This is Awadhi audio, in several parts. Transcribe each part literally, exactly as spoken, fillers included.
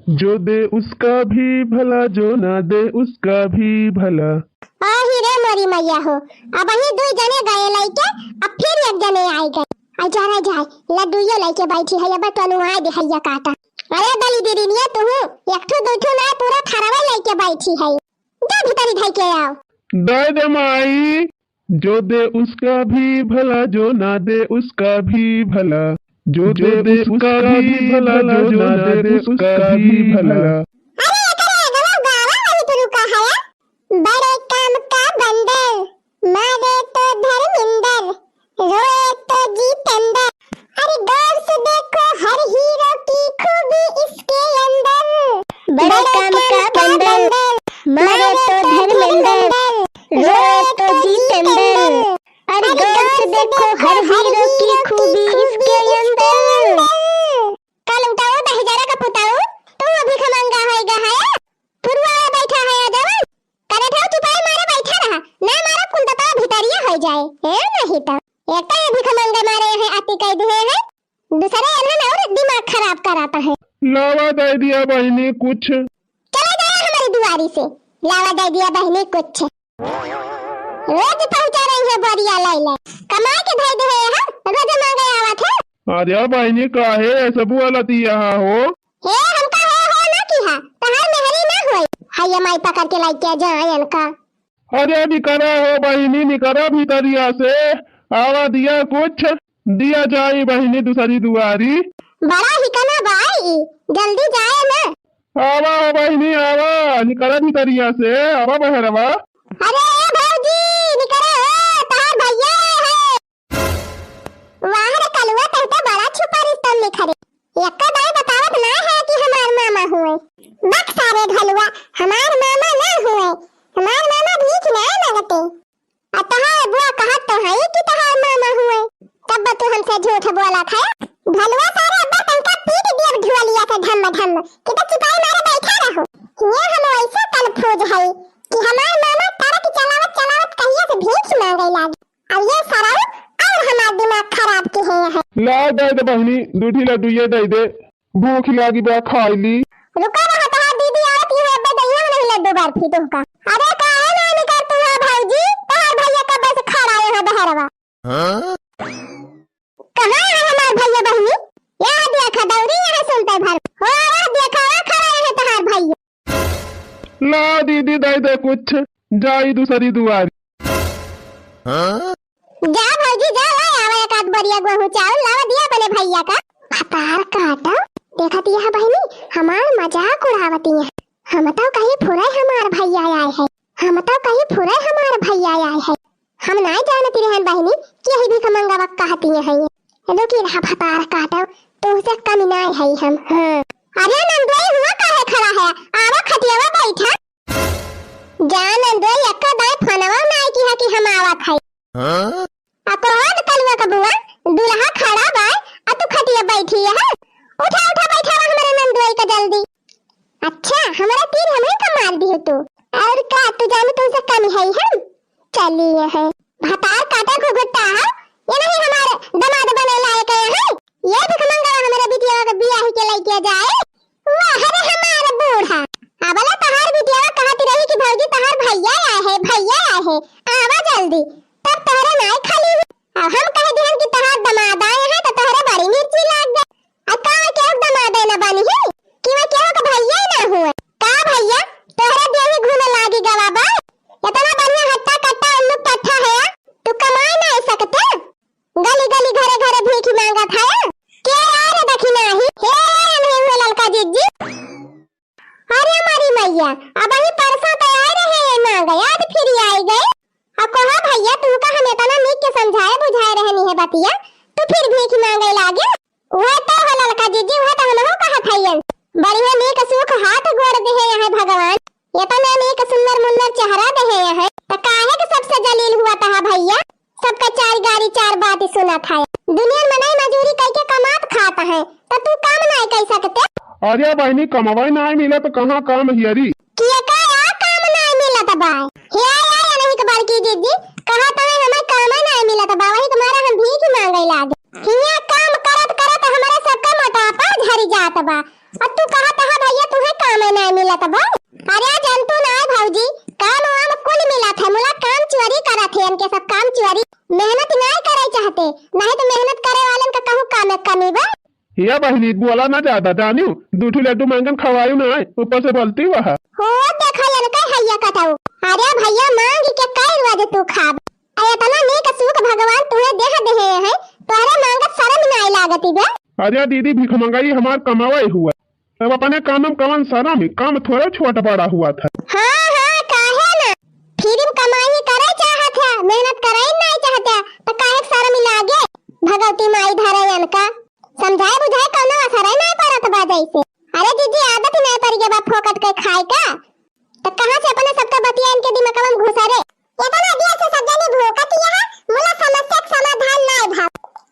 जो दे उसका भी भला, जो ना दे उसका भी भला। आही रे मोरी मैया हो, अबहीं दुइ जने गए लइके, अब फिर एक जने आइ गए। आ जा रे जा, लड्डुइयो लइके बैठी है, अब तनु आइ दे हैया काटा। अरे दली दीदी निया तुहू, एक ठो दुइ ठो ना, पूरा थरवा लइके बैठी है। जा भीतरी धइ के आओ। दे दे माई। जो दे उसका भी भला, जो ना दे उसका भी भला। जो दे उसका भी भला, जो ना दे उसका भी भला। अरे एकरे अगवा गावा वही तो रुका है। बड़े काम का बंदर, मारे तो धर्मेंदर, रोए तो जितेंद्र। अरे गौर से देखो हर हीरो की खूबी इसके अंदर। बड़े काम का बंदर, मारे तो धर्मेंदर, रोए तो जितेंद्र। अरे गौर से देखो हर हीरो की खूबी इसके अंदर। का लौटाओ दहिजरा का पुताओ, तू अभी खमंगा होइगा है। पुरुआ बैठा है जवन, करे ठाव चुपाई मारे बैठा रहा, ना मारब कुल दता भितरिया होइ जाए। ए नहीं तो, एक तो ये भिखमंगा मारे हैं, अति कह दिए हैं, दूसरे एलन और दिमाग खराब कराता है। लावा दे दिया बहिनी कुछ। चले जाए हमारी दुआरी से, लावा दे दिया बहिनी कुछ। रोज पहुंचा रही है बोरिया लाई लाई, कमाए के धई दे है, रोज मांगे आवत है। अरे बहिनी काहे ऐसे बोलती यहाँ हो? हे, हमका हो, हो ना किहा, तहार मेहरी ना होई। हाय माई पकड़ के लाइके जाए इनका। अरे निकरा हो बहिनी, निकरा भीतरिया से, आवा दिया कुछ, दिया जाई बहिनी दूसरी दुआरी। बड़ा हिकना बाई, जल्दी जाए ना। आवा हो बहिनी, आवा, निकरा भीतरिया से, आवा बहरवा। अरे ए भौजी, निकरा हो, तहार भैया है। वाह रे कलुआ, तहते बड़ा छुपा रिश्ता में खरे। यक्का दाई बतावत ना है कि हमार मामा हुए। बक सारे ढलुआ, हमार मामा ना हुए, हमार मामा भीख ना मांगते। आ तहार बुआ कहत तो है कि तहार मामा हुए, तब तू हमसे झूठ बोलत है। ढलुआ सारे अब्बा तनका पीट दियब ढुअलिया से ढम ढम, कि तो चुपाई मारे बैठा रहो। ये हम ऐसे कन्फ्यूज है कि हमार मामा ट्रक चलावत चलावत कहिया से भीख मांगे लागी। अब ये सरऊ और हमार दिमाग खराब के है यहाँ। ला दे दे बहिनी, दूठी लड्डू ये दे दे, भूख लागी बा खाई ली। रुका रहा, तहार दीदी आवत ही है, अबे दइया नहीं लड्डू बर्फी तुमका। अरे काहे ना निकर तू है भौजी, तहार भैया कब से खड़ा है यहाँ बहरवा। हाँ? कहाँ है हमार भैया बहिनी? यहाँ देखा दौरी यहाँ सुनते भर। हो यहाँ देखा, वहाँ खड़ा है तहार भैया। ला दीदी दे दे कुछ, जाई दूसरी दुआरी। हाँ? जा भौजी जा, ला आवा एक आध बोरिया गेहूं चाउर लावा दिया अपने भैया का। भतार काटा, देखत यह बहिनी, हमार मजाक उड़ावती है। हम तो कहीं फुरे हमार भैया आए है, हम तो कहीं फुरे हमार भैया आए है। हम नाय जानती रहन बहिनी कि यही भिखमंगवा कहती है। लेकिन हा भतार काटा, तुमसे कम नाय है हम। हाँ। अरे नंदोई हुआ काहे खड़ा है, आवा खटियावा बैठा। जा नंदोई, एक्का दाई फोनवा नाय किहा कि हम आवत हई। हाँ? आ तोहार कलुआ का बुआ, दुल्हा खड़ा बा, आ तू खटिया बैठी है। उठा, उठा, बैठावा हमरे नंदोई का जल्दी। अच्छा, हमरा तीर हमरे का मार दियो तू। और का, तू जाने तुमसे कम है हम? चलिए है। भतार काटा घुघुट्टा है, ये नहीं हमारे दामाद बने लायक है। ये भिखमंगवा हमरे बिटिया का बियाह के लेके जाए। वाह रे हमार बूढ़ा, अबला तहार बिटिया कहत रही कि भौजी तहार भैया आए है, भैया आए है, आवा जल्दी, तब तोहरे नाय खाली है। अब हम कह दिहन कि तहार दामाद आए हैं तो तोहरे बड़ी मिर्ची लाग गई। अब का केहू दामाद न बनी है कि वह केहू के भैया ही ना हुए। का भैया, तोहरे देही घूमे लागी गवा बा? इतना बढ़िया हट्टा कट्टा उल्लू पट्ठा है, तू कमाए ना सकते? गली गली घरे घरे भीख मांगत है। के यार दखिनाही? हे यार नहीं हुए ललका जिज्जी। अरे हमारी मैया, अबही परसा तो आए रहे ये मांगे, आज फिर आई गए। अब कहा भैया, तुमका हम इतना नीक के समझाए बुझाए रहनी है बतिया, तू फिर भीख मांगे लागे। वह तो हो ललका जिज्जी, वह तो हमहू कहत हइयन। बढ़िया नीक सुख हाथ गोड़ देहे हैं भगवान। इतना नीक सुन्नर मुन्नर चेहरा देहे हैं, त काहे के सबसे जलील हुआ तहा भैया? सबका चार गारी चार बात सुनत है। दुनिया में मनई मजूरी कइके कमात खात है, त तू काम नाय कइ सकते? अरे बहिनी, कमवाई नाय मिला त कहाँ काम हियरी? कि एका या काम नाय मिलत बा? हे आया नहीं के बड़की दीदी, कहा तने हमें काम नाय मिलत बा, वही तुम्हारा हम भीख मांगे लागे। हिया काम करत करत हमारा सबका मोटापा झरी जात बा। अब तू कहत है भैया, तू या बहिनी, बोला ना ज्यादा, जानियो, दू ठो लड्डू मांगन खवायु ना आए, ऊपर से बोलती वह। हो, देखा इनका हैया कटाऊ। अरे भैया, मांग के कई रोज तू खाब। अरे इतना नीक सुख भगवान तुहे देह देहे है, तोहरे मांगत शर्म नाई लागती बे। अरे दीदी, भिखमंगाई हमार कमावा हुआ। अब अपने काम में कवन शर्म है, काम थोड़ा छोट बड़ा हुआ था। हाँ, हाँ, काहे ना? फिर भी कमाई करे चाहत है, मेहनत करे नाई चाहत है, तो काहे शर्म लागे? भगवती माई धरे इनका। समझाए बुझाए कौनो असर नाई पड़त बा जैसे। अरे जीजी, आदत ही नाई पड़ गया बा फोकट के खाए का। तो कहाँ से अपने सबका बतिया इनके दिमाग में घुसा रे? इतना देर से सब जनी भूखत ही है, मुला समस्या के समाधान नाई भा।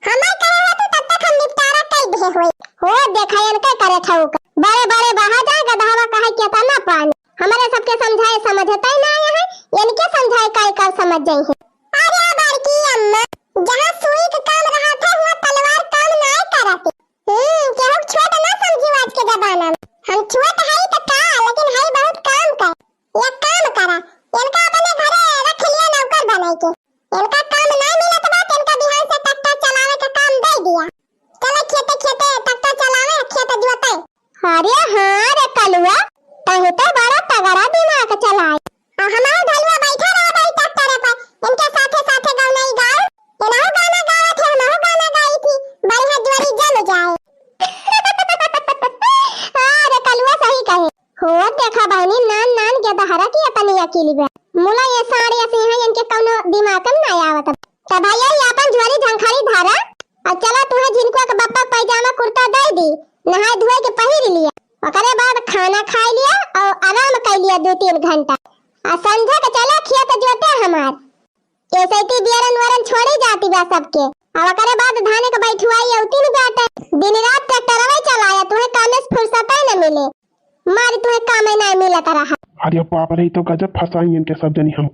हमार कहे है तो तब तक हम निपटारा कई दे होई। हो देखा इनके करे छौक। बड़े बड़े बहा जाए गदहवा कहे केतना पानी। हमारे सबके समझाए समझते ही नाई है, इनके समझाए काई का समझ जाई है। अरे बड़की अम्मा, जहाँ सुई के काम रहत है, हुआ तलवार काम नाई करत। हम्म, केहू के छोट ना समझी आज के जमाना में। हम छोट हई त का, लेकिन हई बहुत काम कर। एक काम करा, इनका अपने घरे रख लिया नौकर बनाई के। इनका काम नाई मिलत बा, त इनका बिहान से ट्रैक्टर चलावे के काम दे दिया। चले खेते खेते ट्रैक्टर चलावे, खेत जोते। अरे हाँ रे कलुआ, तही तो बड़ा तगड़ा दिमाग चलाए। आ हमार ढलुआ बैठा रहा भाई ट्रैक्टर पर, इनके साथे साथे गौनई गाओ। इनहु गाना गावत है, हमहु गाना गाई थी, बढ़िया जोड़ी जम जाए। हाँ रे कलुआ सही कहे। हो देखा बहनी, नान नान के दहरा की अपनी अकेली बे। मुला ये साड़ी ऐसी है, इनके कौनो दिमाग में ना आवत। त भैया, ये अपन झोरी झंखारी धारा, और चला तुहे झिनकुआ के बप्पा के पैजामा कुर्ता दे दी, नहाए धोए के पहिर लिया, ओकरे बाद खाना खाए लिया और आराम कर लिया दो तीन घंटा, और संझा के चला खेत जोते हमार। एसैती बियरन वरन छोड़ी जाती बा सबके, और ओकरे बाद धाने के बैठुआई औती न जाते। दिन रात ट्रैक्टरवे चलाया, तुहे कामे से फुर्सत ही न मिले। मारी तुहे कामे नाय मिलत रहा। अरे बाप रे, ई तो गजब फंसाई इनके सब जनी हम।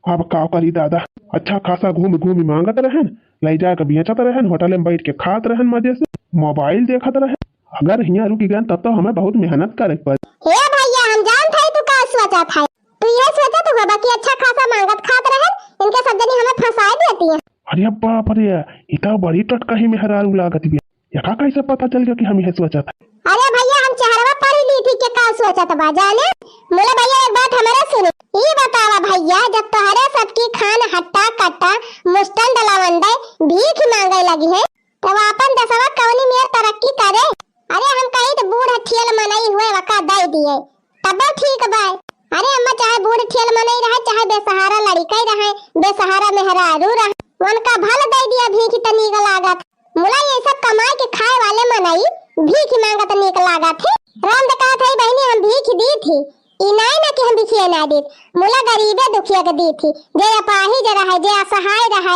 अब का करी दादा, अच्छा खासा घूम घूम मांगत रहन, ले जाके बेचत रहन, होटल में बैठ के खात रहन मजे से, मोबाइल देखत रहन। अगर हियाँ रुक गए तब तो हमें बहुत मेहनत करे के पड़ी। हे भैया, हम जानत हई तू का सोचत है, तू ये सोचत हुआ कि अच्छा खासा मांगत खात रहन, इनके सब जनी हमें फंसाए देती हैं। अरे बाप रे, ई तो बड़ी टटकही मेहरारू लागत बिया। एका कैसे पता चल गया कि हम यह सोचत है? अरे भैया, हम चेहरवा पढ़ी ली थी कि का सोचत बा जाने। मुला भैया, एक बात हमारे सुने, ई बतावा भैया, जब तोहरे सबकी खान हट्टा कट्टा मुस्टन डलावंदे भीख मांगे लगी है, तब आपन देशवा कवनी मेर तरक्की करे? अरे हम कही तो बूढ़ ठेल मनई हुए वका दे दिए, तब ठीक बा। अरे अम्मा, चाहे बूढ़ ठेल मनई रहे, चाहे बेसहारा लड़िकई रहे, बेसहारा मेहरारू रहे, उनका भल दे दिया भीख तनी लागत। मुला ये सब कमाए के खाए वाले मनई भीख मांगत नीक लागत है। राम तो कहत है, "बहिनी, हम भीख दी थी, ई नाई ना कि हम भिखिए ना दी, मुला गरीबे दुखिया के दी थी, जे अपाहिज रहे, जे असहाय रहे।"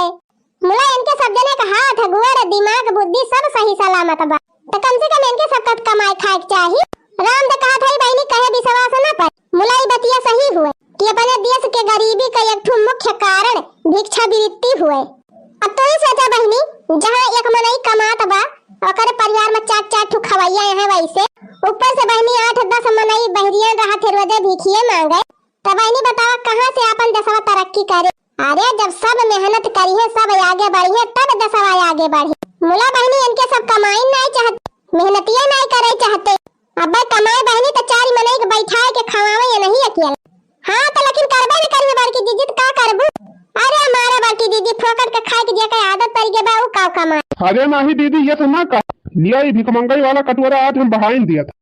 मुला इनके सब जने के हाथ, गोड़, दिमाग, बुद्धि सब सही सलामत बा, तो कम से कम इनके सब कमाए खाए के चाही। राम तो कहत है, "बहिनी, कहे विश्वास ना पर, मुला ई बतिया सही हुए।" कि अपने देश के गरीबी का एक ठो मुख्य कारण भिक्षावृत्ति हुए। अब तू ही सोचा बहिनी, जहाँ एक मनई कमात बा, ओकर परिवार में चार चार ठो खवैया हैं वैसे, ऊपर से बहिनी आठ दस मनई बहरियन रहत है, रोजे भिखिए मांगे, तब बहिनी बतावा कहाँ से आपन देशवा तरक्की करे? अरे जब सब मेहनत करिहे, सब आगे बढ़िहे, तब देशवा आगे बढ़े। मुला बहिनी इनके सब कमाई नाई चाहते, मेहनतिया नाई करे चाहते। अबे कमाए बहिनी त चार मनई के बैठाए के खवावे ये नहीं अकेला। हाँ, त लेकिन करबे न करिहे बड़की दीदी, त का करबू? अरे हमारे बड़की दीदी, फोकट के खाए के जेकर आदत पड़ गई बा, उ का कमाए? अरे नहीं दीदी, ये तो ना कह लिया, ये भिखमंगई वाला कटोरा आज हम बहाइन दिया था।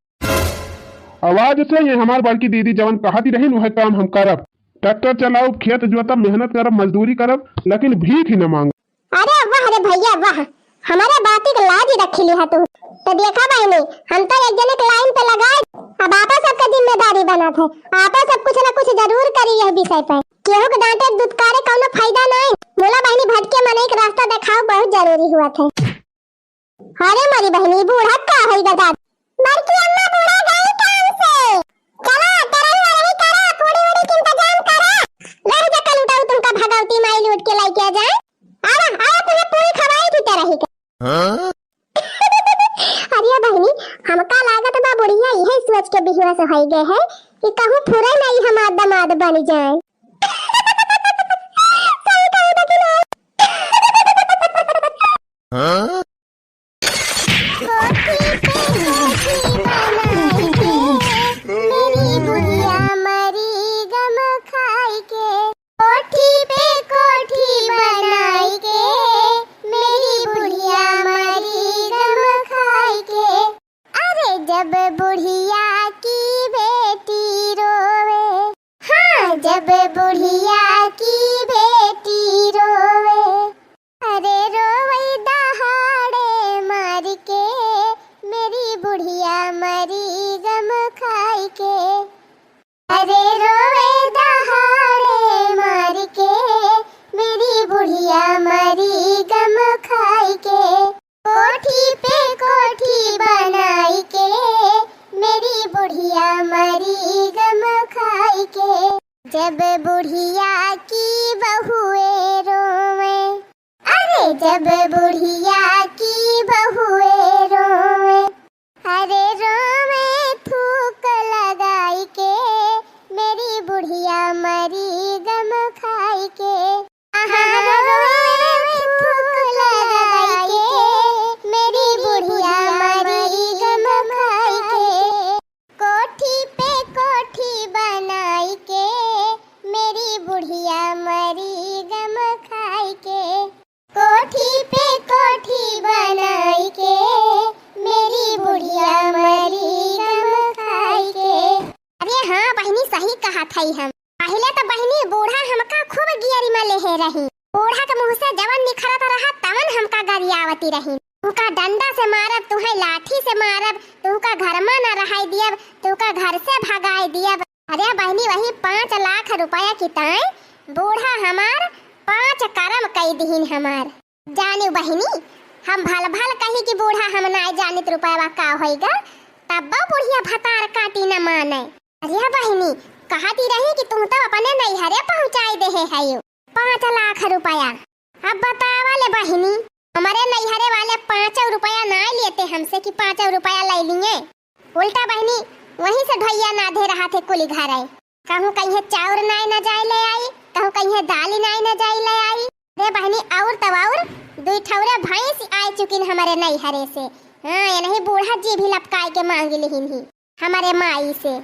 आवाज से ये हमार बड़की दीदी जवन कहती रही, वह काम हम करब। ट्रैक्टर चलाओ, खेत जोतब, मेहनत करब, मजदूरी करब, लेकिन भीख ही न मांगब। अरे वाह रे भैया वाह, हमारे बाती के लाज ही रख ली है तू। तो देखा बहिनी, हम तो एक जने के लाइन पे लगाए, अब आपा सबका जिम्मेदारी बनत है, आपा सब कुछ न कुछ जरूर करी यह विषय पे। केहू के डांटे दुत्कारे कौनो फायदा नहीं। मुला बहिनी, भटके मनई के रास्ता देखाओ बहुत जरूरी हुआ थे। अरे मरी बहिनी, बूढ़ा का होई गदा? बड़की अम्मा बूढ़ा गई काम से। चला, तरही वरही करा, पूड़ी उड़ी के इंतजाम करा। रह जा कल उठाऊ तुमका भगवती माई लूट के लेके आ जाए। आवा, आवा, तुम्हें पूरी खवाई थी तरही के। हाँ? अरे बहिनी, हमका लागत बा बुढ़िया इहे सोच के बेहोश होई गए है कि कहूँ फुरे नहीं हमार दामाद बन जाए। सही कहे बा कि नहीं? हाँ? के। अरे रोवे दहाड़े मार के, मेरी बुढ़िया मरी गम खाई के। कोठी पे कोठी बनाई के, मेरी बुढ़िया मरी गम खाई के। जब बुढ़िया की बहुए रोवे, अरे जब बुढ़िया की बहुए रोवे, अरे रोवे थूक लगाई के, मेरी बुढ़िया मरी गम खाई के। अरे रोवे थूक लगाई के, मेरी बुढ़िया मरी गम खाई के। कोठी पे कोठी बनाई के, मेरी बुढ़िया मरी गम खाई के। कोठी पे कोठी बनाई के, मेरी बुढ़िया मरी गम खाई के। अरे हाँ बहिनी, सही कहत हई हम। पहिले त बहिनी बूढ़ा हमका खूब गियरी में लेहे रही। बूढ़ा के मुँह से जवन निखरत रहा तवन हमका गरियावती रही। तुहका डंडा से मारब, तुहे लाठी से मारब, तुहका घर में न रहाई दियब, तुहका घर से भगाई दियब। अरे बहिनी, वही पाँच लाख रुपया की ताई बूढ़ा हमार पाँच करम कई दिहिन हमार। जानिउ बहिनी, हम भल भल कही कि बूढ़ा हम नाय जानित रुपयवा का होइगा, तब्बो बुढ़िया भतार काटी न माने। अरे बहिनी, कहती रही कि तुम तो अपने नैहरे पहुँचाई देहे हयो पाँच लाख रुपया। अब बतावा ले बहिनी, हमरे नैहरे वाले पाँचौ रुपया नाय लेते हमसे कि पाँचौ रुपया ले लिए। उल्टा बहिनी, वहीं से ढोइया नाधे रहा थे कुली घरे। कहूँ कहिए चाउर नाय न जाए ले आई, कहूँ कहिए दाल नाय न जाए ले आई। रे बहिनी, और तब और दुई ठौरे भैंस आए चुकिन हमरे नैहरे से। हाँ, ये नहीं बूढ़ा जी भी लपकाए के मांग लिहिन ही हमरे माई से।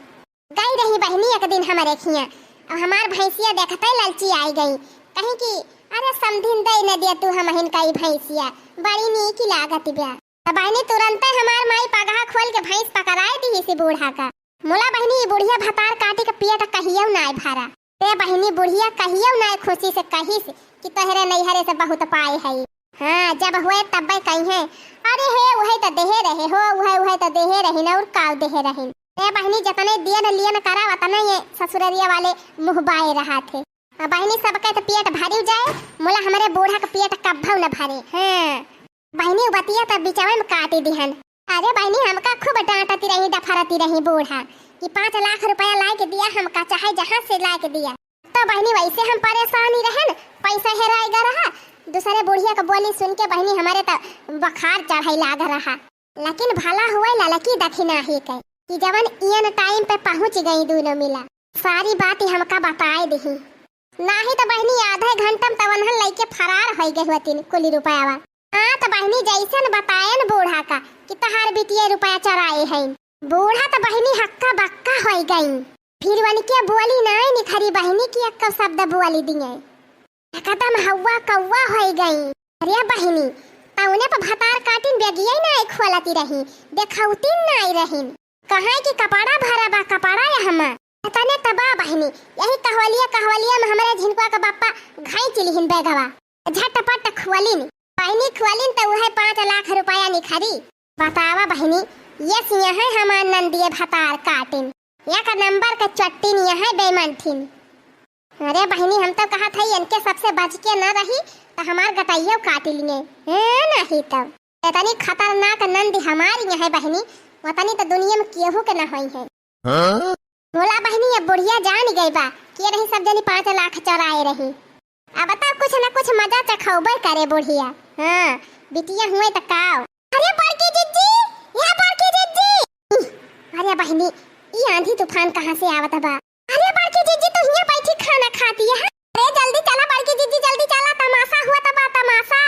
गई रही बहिनी एक दिन हमरे खिया, अब हमार भैंसिया देखते ललची आई गई, कहीं कि अरे समधिन दे न दिया तू हमहिन का ई भैंसिया, बड़ी नीक लागत ब्या। त बहिनी तुरंते हमार माई पगहा खोल के भैंस पकड़ाए दिहिस बूढ़ा का। मुला बहिनी, ई बुढ़िया भतार काटी के पेट कहियो नाय भरा। ते बहिनी बुढ़िया कहियो नाय खुशी से कहिस कि तोहरे नैहरे से बहुत पाए हई। हाँ, जब हुए तब्बे कहिए, अरे हे, उहे त देहे रहे हो, उहे, उहे त देहे रहिन, और का देहे रहिन। ते बहिनी जतने दियन लियन करा, वतने ये ससुररिया वाले मुँह बाए रहा थे। आ बहिनी, सबके त पेट भरिउ जाए, मुला हमरे बूढ़ा के पेट कब्बौ न भरे। हाँ। बहिनी, उ बतिया त बिचवे में काटी दिहन। अरे बहिनी, हमका खूब डांटती रही, डफरती रही बूढ़ा कि पाँच लाख रुपया लाए के दिया हमका, चाहे जहाँ से लाए के दिया। तो बहिनी, वैसे हम परेशान ही रहन, पैसा हेराए गा रहा, दूसरे बुढ़िया के बोली सुन के बहिनी, हमरे त बुखार चढ़ाई लाग रहा। लेकिन भला हुए ललकी दखिनाही के कि जवन इयन टाइम पे पहुँच गई दूनो मिला, सारी बात ही हमका बताए दिही। नाही त बहिनी, आधे घंटा में तवनहन लइके फरार होई गए हुआ तीन कुली रुपयावा। हाँ त बहिनी, जैसन बतायन बूढ़ा का कि तहार बिटिया रुपया चराए हैं। बूढ़ा त बहिनी हक्का बक्का होई गई। फिर वनके बोली नाय निखरी बहिनी कि एक्को शब्द बोली दिए। एकदम हवा कौवा होई गई। अरे बहिनी, तौने पर भतार काटिन बेगिया नाय खोलती रही, देखौती नाय रहिन। कहाँ कि कपड़ा भरा बा, कपड़ा या हमा। तने तबा बहिनी, यही कहवलिया, कहवलिया में हमरे झिनकुआ के बापा घाई चिलिहिन बैगवा। झटपट खोलिन। बहिनी खोलिन त उहे पाँच लाख रुपया निखरी। बतावा बहिनी, ये सिया है हमार नंदिये भतार काटिन। एक नंबर के चट्टिन ये है बेमंठिन। अरे बहिनी, हम तो कहत हई, इनके सबसे बच के न रही, त हमार गटइयो काट लिए। हैं, नहीं तब। इतनी खतरनाक नंद हमारी यहाँ बहिनी, उतनी तो दुनिया में केहू के न होई है। हाँ? बोला बहिनी, अब बुढ़िया जान गई बा कि ये रही सब जनी पाँच लाख चोराए रही। अब तो कुछ न कुछ मजा चखौबे करे बुढ़िया। हाँ, बिटिया हुए त काव। अरे बड़की जिज्जी, या बड़की जिज्जी। अरे बहिनी, ई आंधी तूफान कहाँ से आवत बा? अरे बड़की जिज्जी, तू हियां बैठी खाना खाती है? अरे जल्दी चला बड़की जिज्जी, जल्दी चला, तमाशा हुआ त बा, तमाशा।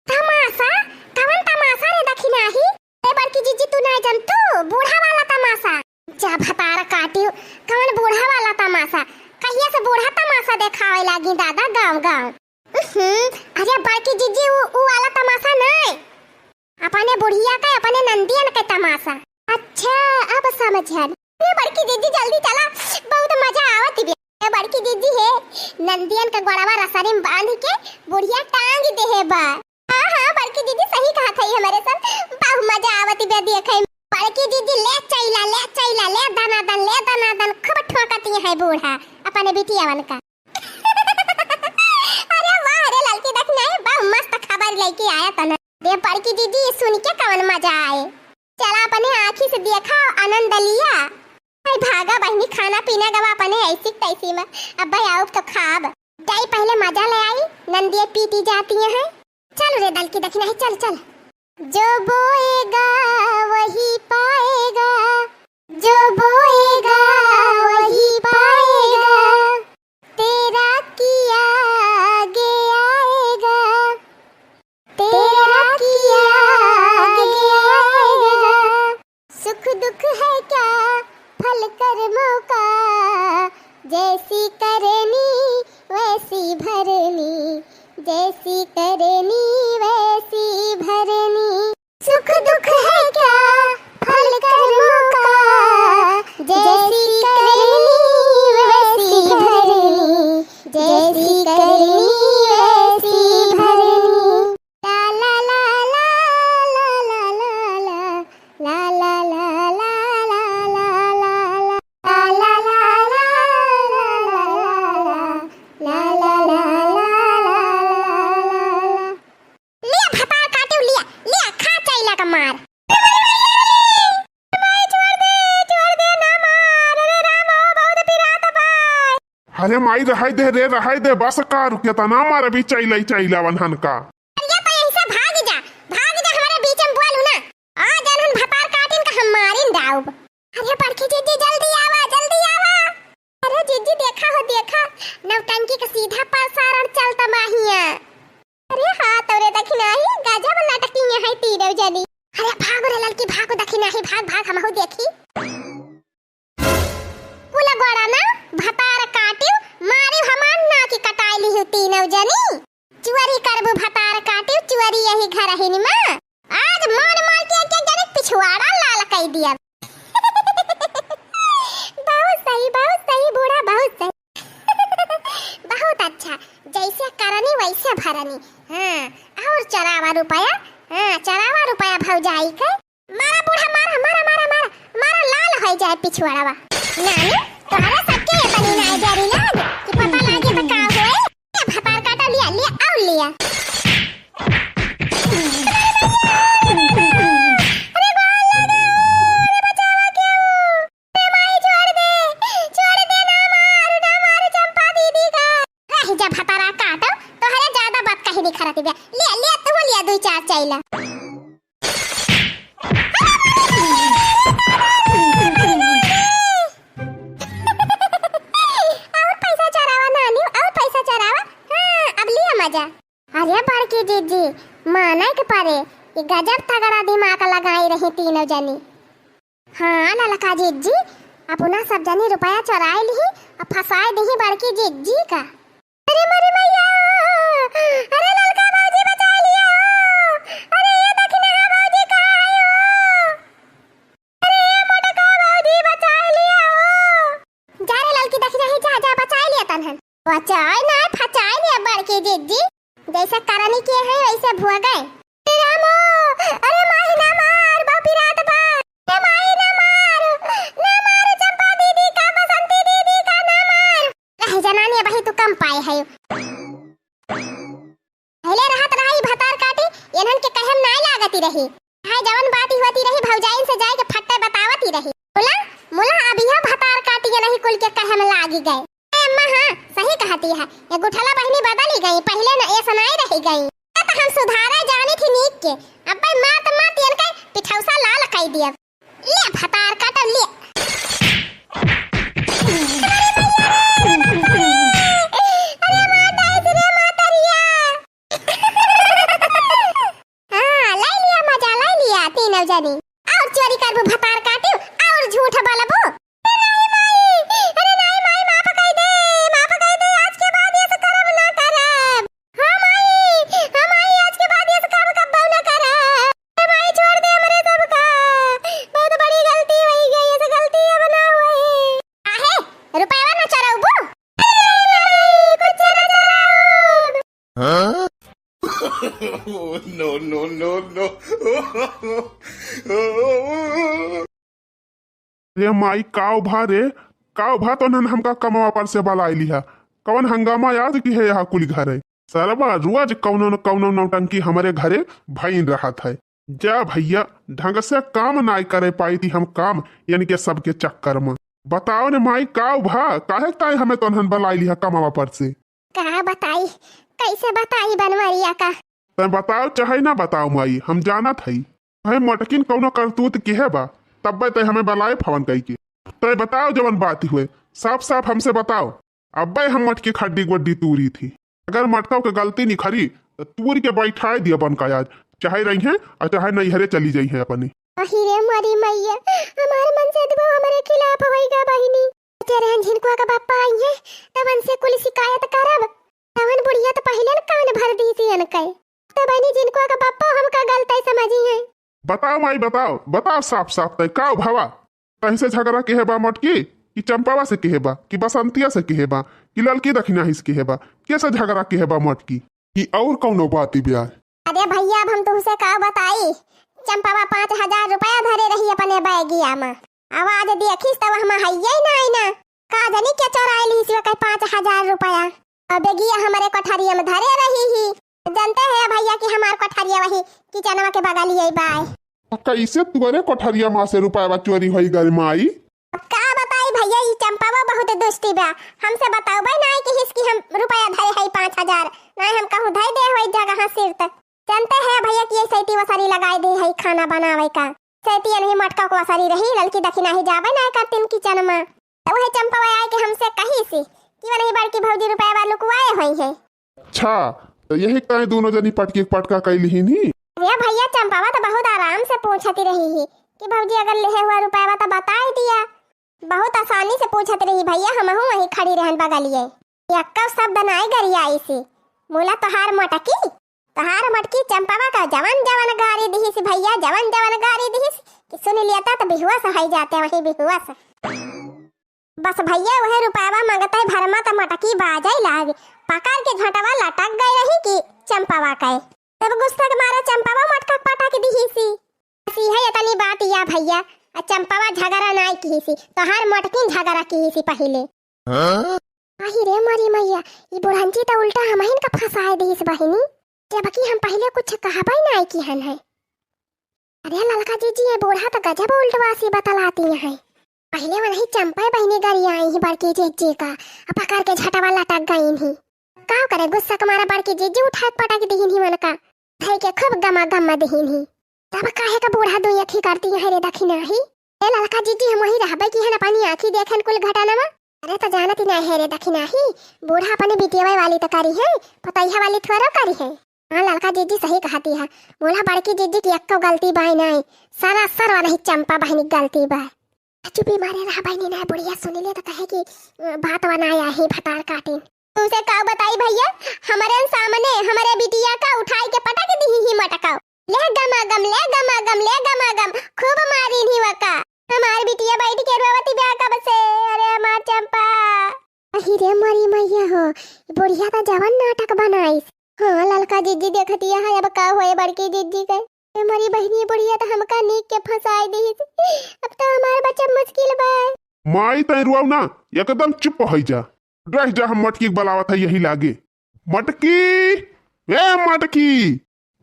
तमाशा? कवन तमाशा रे दखिनाही? अरे बड़की जिज्जी, तू ना जानतू, बूढ़ा वाला तमाशा। जा भतार काटियो, कवन बूढ़ा वाला तमाशा? कहिया से बूढ़ा तमाशा देखावे लागी दादा गाँव गाँव? उहुं, अरे बड़की जिज्जी, उ, उ वाला तमाशा नहीं। अपने बुढ़िया के, अपने नंदियन के तमाशा। अच्छा, अब समझन। ए बड़की जिज्जी, जल्दी चला, बहुत मजा आवत बे। ए बड़की जिज्जी हे, नंदियन के गोड़वा रसरी में बांध के बुढ़िया टांग देहे बा। हाँ, हाँ, बड़की जिज्जी सही कहत हई हमरे सब, बहुत मजा आवत बे देखे में। बड़की जिज्जी, ले चइला, ले चइला, ले दनादन, ले दनादन, खूब ठोकती है बूढ़ा अपने बिटियावन का। अरे वाह रे ललकी, देखी नाहीं, बहुत मस्त खबर लइके आया तन। रे बड़की जिज्जी, सुन के कवन मजा आए। चला अपने आँखी से देखा, आनंद लिया। हाय भागा बहिनी, खाना पीना गवा अपने ऐसी तैसी में। अब भाई आउब तो खाब। जाई पहले मजा ले आई, नंदिया पीटी जाती हैं। चल रे दल की दखिना है, चल, चल। जो बोएगा वही पाएगा, जो बोएगा वही पाएगा, तेरा किया आगे आएगा, तेरा किया आगे आएगा। सुख दुख है क्या फल कर्मों का, जैसी करनी वैसी भरनी, जैसी करनी वैसी भरनी। सुख दुख है क्या फल कर्मों का, जैसी करनी वैसी भरनी, जैसी करनी वैसी भरनी। लिया भतार काटिउ, लिया, लिया, खा चइला का मार। माई, छोड़ दे, छोड़ दे, ना मार, अरे राम हो, बहुत पिरात बा। अरे माई, रहै दे रे, रहै दे, बस का रुके, तना मार अभी चइला, चइला वनहन का। अरे तो यहीं से भाग जा, भाग जा, हमारे बीच में बोलू ना। आ जानहन भतार काटिन का हम मारिन डाउब। अरे बड़की जिज्जी, जल्दी आवा, जल्दी आवा। अरे जिज्जी, देखा हो, देखा, नौटंकी का सीधा प्रसारण चलता माहिया। अरे हाँ, तोरे दखिनाही गजब लटकी है तीनों जनी। अरे भागो रे ललकी, भागो, दखिनाही भाग, भाग, हमहू देखी। कुल गोड़ा ना भतार काटिउ, मारिउ हमार नाकी कटाई लिहु तीनों जनी। चुअरी करबू भतार काटिउ, चुअरी यही घर हिन मा। आज मार मार के एक एक जनी पिछवाड़ा लाल कई दिया। बहुत सही, बहुत सही बूढ़ा, बहुत सही। बहुत अच्छा, जैसे करनी वैसे भरनी। हाँ, और चरावा रुपया, हाँ, चरावा रुपया भौजाई के। मारा बूढ़ा, मारा, मारा, मारा, मारा, मारा, लाल होइ जाए पिछवाड़वा। नानी, तोहरे सबके इतनी ना जरी लाग कि पता लागे तो का होए। ये भतार काटा लिया, लिया, और लिया। अरे गोड़ लगा, अरे बचावा के हो। अरे माई, छोड़ दे, छोड़ दे, ना मार, ना मार चंपा दीदी का। रह जा भतारा काटो, तोहरे ज्यादा बात कही नहीं खरत बे। ले, ले, तू ले दुई चार चइला। और पैसा चोरावा नानी, और पैसा चोरावा। हाँ, अब लिया मजा। अरे बड़की जिज्जी, माने के परे, ये गजब तगड़ा दिमाग लगाई रही तीनों जनी। हाँ, ललका जिज्जी, अपना सब जनी रुपया चोराई लिही और फंसाई दिही बड़की जिज्जी का। अरे मोरी मैया, अरे ललका भौजी बचाई लिया हो, अरे ये दखिनहा भौजी कहाँ है हो? अरे ये मोटका भौजी बचाई लिया हो। जा रे ललकी दखिनही, जा, जा, बचाई लिया तनहन। बचाई ना, फचाई लिया बड़की जिज्जी। जैसे करनी किए हैं, वैसे भोगे। अरे रामो, अरे माई ना मार, बापी रात बा। अरे माई ना मार, ना मार, चंपा दीदी का, बसंती दीदी का ना मार। रह जनानी, अबही तू कम पाए है। पहले रहत रहा ई भतार काटी, इन्हन के कहे में नाय लागती रही। हाय जवन बात ही होती रही, भौजाइन से जाए के फट्टे बतावती रही। मुला, मुला, अब यह भतार काटी के नहीं कुल के कहे में लागी गए। ए अम्मा, हाँ, सही कहती है। ये गुठला बहिनी बदली गई, पहले न ऐसा नाय रही गई। तो हम सुधारे जानी थी नीक के, अब भाई मात मात इनके पिठौसा लाल कई दिया। ले भतार काटो, ले। अरे माता, अरे माता रिया। हाँ, लाई लिया मजा, लाई लिया तीनों जनी। और चोरी करबू भतार काटियो, और झूठ बोलबू। अरे नाई माई, अरे नाई माई, माफ कई दे, माफ कई दे, आज के बाद ये सब करब ना करब। हाँ माई, हाँ माई, आज के बाद ये सब काम कब्बो ना करब। ए माई, छोड़ दे हमरे सबका। बहुत बड़ी गलती होई गई, ऐसे गलती अब ना होए। आहे, रुपया ना चोरउबू? अरे माई, कुछ ना चोरउब। हाँ? Oh, no, no, no, no। रे माई, काव भा रे, काव भा तोहन हमका कमवा पर से बलाइ लिहा? कवन हंगामा आज किहे यहाँ कुल घरे? सरवा रोज कौनो न कौनो नौटंकी हमरे घरे भइन रहत है। जा भइया, ढंग से काम नाई करे पाइत ही हम काम, यानी कि सबके चक्कर में। बताओ ने माई, काव भा, काहे ताई हमें तोहन बलाइ लिहा कमवा पर से? का बताई, कैसे बताई बनवरिया का? तैं बताओ चाहे ना बताओ माई, हम जानत हई। चाहे मटकिन कौनो करतूत किहे बा, तब्बे तैं हमें बलाए फवन कई के। तैं बताओ जवन बात हुए, साफ साफ हमसे बताओ। अब्बे हम मटकी खड्डी गोड्डी तूरी थी। अगर मटकाओ के गलती निखरी, त तूर के बैठाए दिया बन का आज। चाहे रही हैं और चाहे नैहरे चली जाई हैं अपनी। अही रे मोरी मैया, हमार मन से दुआ हमरे खिलाफ होई गा बहिनी। जे रहन झिनकुआ का बापा आई है, तब उनसे कुल शिकायत करब। तवन बुढ़िया तो पहिले न कान भर दी थी अनके। तो बहिनी झिनकुआ का बापा हमका गलत है समझी है। बताओ माई बताओ, बताओ साफ साफ तय काव भवा? तहीं से झगड़ा किहे बा मटकी? कि चंपावा से किहे बा? कि बसंतिया से किहे बा? कि ललकी दखिनाही से किहे बा? के से झगड़ा किहे बा मटकी? कि और कौनो बात ब्याह? अरे भइया, अब हम तुहसे का बताई, चंपावा पाँच हजार रुपया धरे रही अपने बैगिया में। अब आज देखिस तब हम हइये नाई ना। का जानी के चोराए लिहिस ओकर पाँच हजार रुपया। अब बैगिया हमरे कोठरिया में धरे रही ही। जानते हैं भइया कि हमार कोठरिया वही किचनवा के बगलिए बाय। तो कैसे तुअरे कोठरिया में से रुपया चोरी होई गल माई? अब का बताई भइया, ई चंपावा बहुत दुष्टी बा। हमसे बतौबे नाई किहिस कि हम रुपया धरे हई पाँच हजार। नाई हम कहूँ धई दे होई जगह सिरत। जानते हैं भइया कि ये सैती वसारी लगाई दी है खाना बनावे का। सैती अनही मटका को वसारी रही, ललकी दखिनाही जाबे नाई करतीन किचन में। तो वही चंपावा आए के हमसे कहिस कि वो नहीं बड़की भौजी रुपया लुकवाए होई है। अच्छा, तो यही ताई दोनों जनी पटकी के पटका कई लिहिन ही। अरे भइया, चंपावा तो बहुत आराम से पूछती रही ही कि भौजी अगर लिहे हुआ रुपया तो बताई दिया। बहुत आसानी से पूछत रही भइया, हमहू वहीं खड़ी रहन बगलिए। यक्का शब्द नाई गरियाइस ही। मुला तोहार मटकी, तोहार मटकी चंपावा का जवन जवन गारी दिहिस भइया, जवन जवन गारी दिहिस कि सुन लिया त बेहोश होई जाते वहीं बेहोश। बस भइया, उहे रुपयावा मंगते भर मा त मटकी बाजै लाग, पकड़ के झटवा लटक गई रही कि चंपावा के। तब गुस्सा के मारे चंपावा मटका पटक दिहिसी। बस इहे इतनी बात या भइया, आ चंपावा झगड़ा नाई किहिसी, तोहार मटकिन झगड़ा किहिसी पहिले। हाँ? आही रे मरी मैया, ई बुढ़ंची त उल्टा हमहिन का फंसाए दिहिस बहिनी, जबकि हम पहिले कुछ कहबै नाई किहन है। अरे ललका जीजी, ये बूढ़ा त गजब उल्टवासी बतलाती हैं। पहिले वनही चंपा बहिनी गरियाई ही बड़की जीजी का, आ पकड़ के झटवा लटक गईन ही। का करे, गुस्सा के मारे बड़की जीजी उठाए के पटक दिहिन ही वनका, धई के खूब गमा गम दिहिन ही। तब काहे का बूढ़ा दुई अखी करती हैं रे दखिनाही? ए ललका जीजी, हम वही रहबे किहन अपनी आँखी देखेन कुल घटनावा। अरे तो जानती नाई है रे दखिनाही, बूढ़ा अपने बिटियावे वाली तो करी है, पतैहा वाली थोड़ो करी है। हाँ, ललका जीजी सही कहती है। मोला बड़की जीजी की एक्को गलती बाय नाय, सरासर वनही चंपा बहिनी की गलती बाय। चुपी मारे रहा बहिनी, नाय बुढ़िया सुनी ले तो कहे कि, अ, बात बनाया ही भतार काटिन। तुमसे का बताई भइया, हमरे सामने हमरे बिटिया का उठाई के पटक दिही ही मटका। ले गमा गम, ले गमा गम, ले गमा गम, खूब मारिन ही वका। हमार बिटिया बैठ के रोवती ब्या कब से, अरे हमार चंपा। अही रे मरी मैया हो, ई बुढ़िया त जवन नाटक बनाइस। हाँ, ललका जिज्जी देखतिया है, अब का होए बड़की जिज्जी के। ए मरी बहिनी, बुढ़िया त हमका नीक के फंसाई दिहिस। अब त हमार बचब मुश्किल बा। माई तैं रुआऊ ना, एकदम चुप होइ जा। रह जा, हम मटकी के बलावत है यही लागे। मटकी, ए मटकी,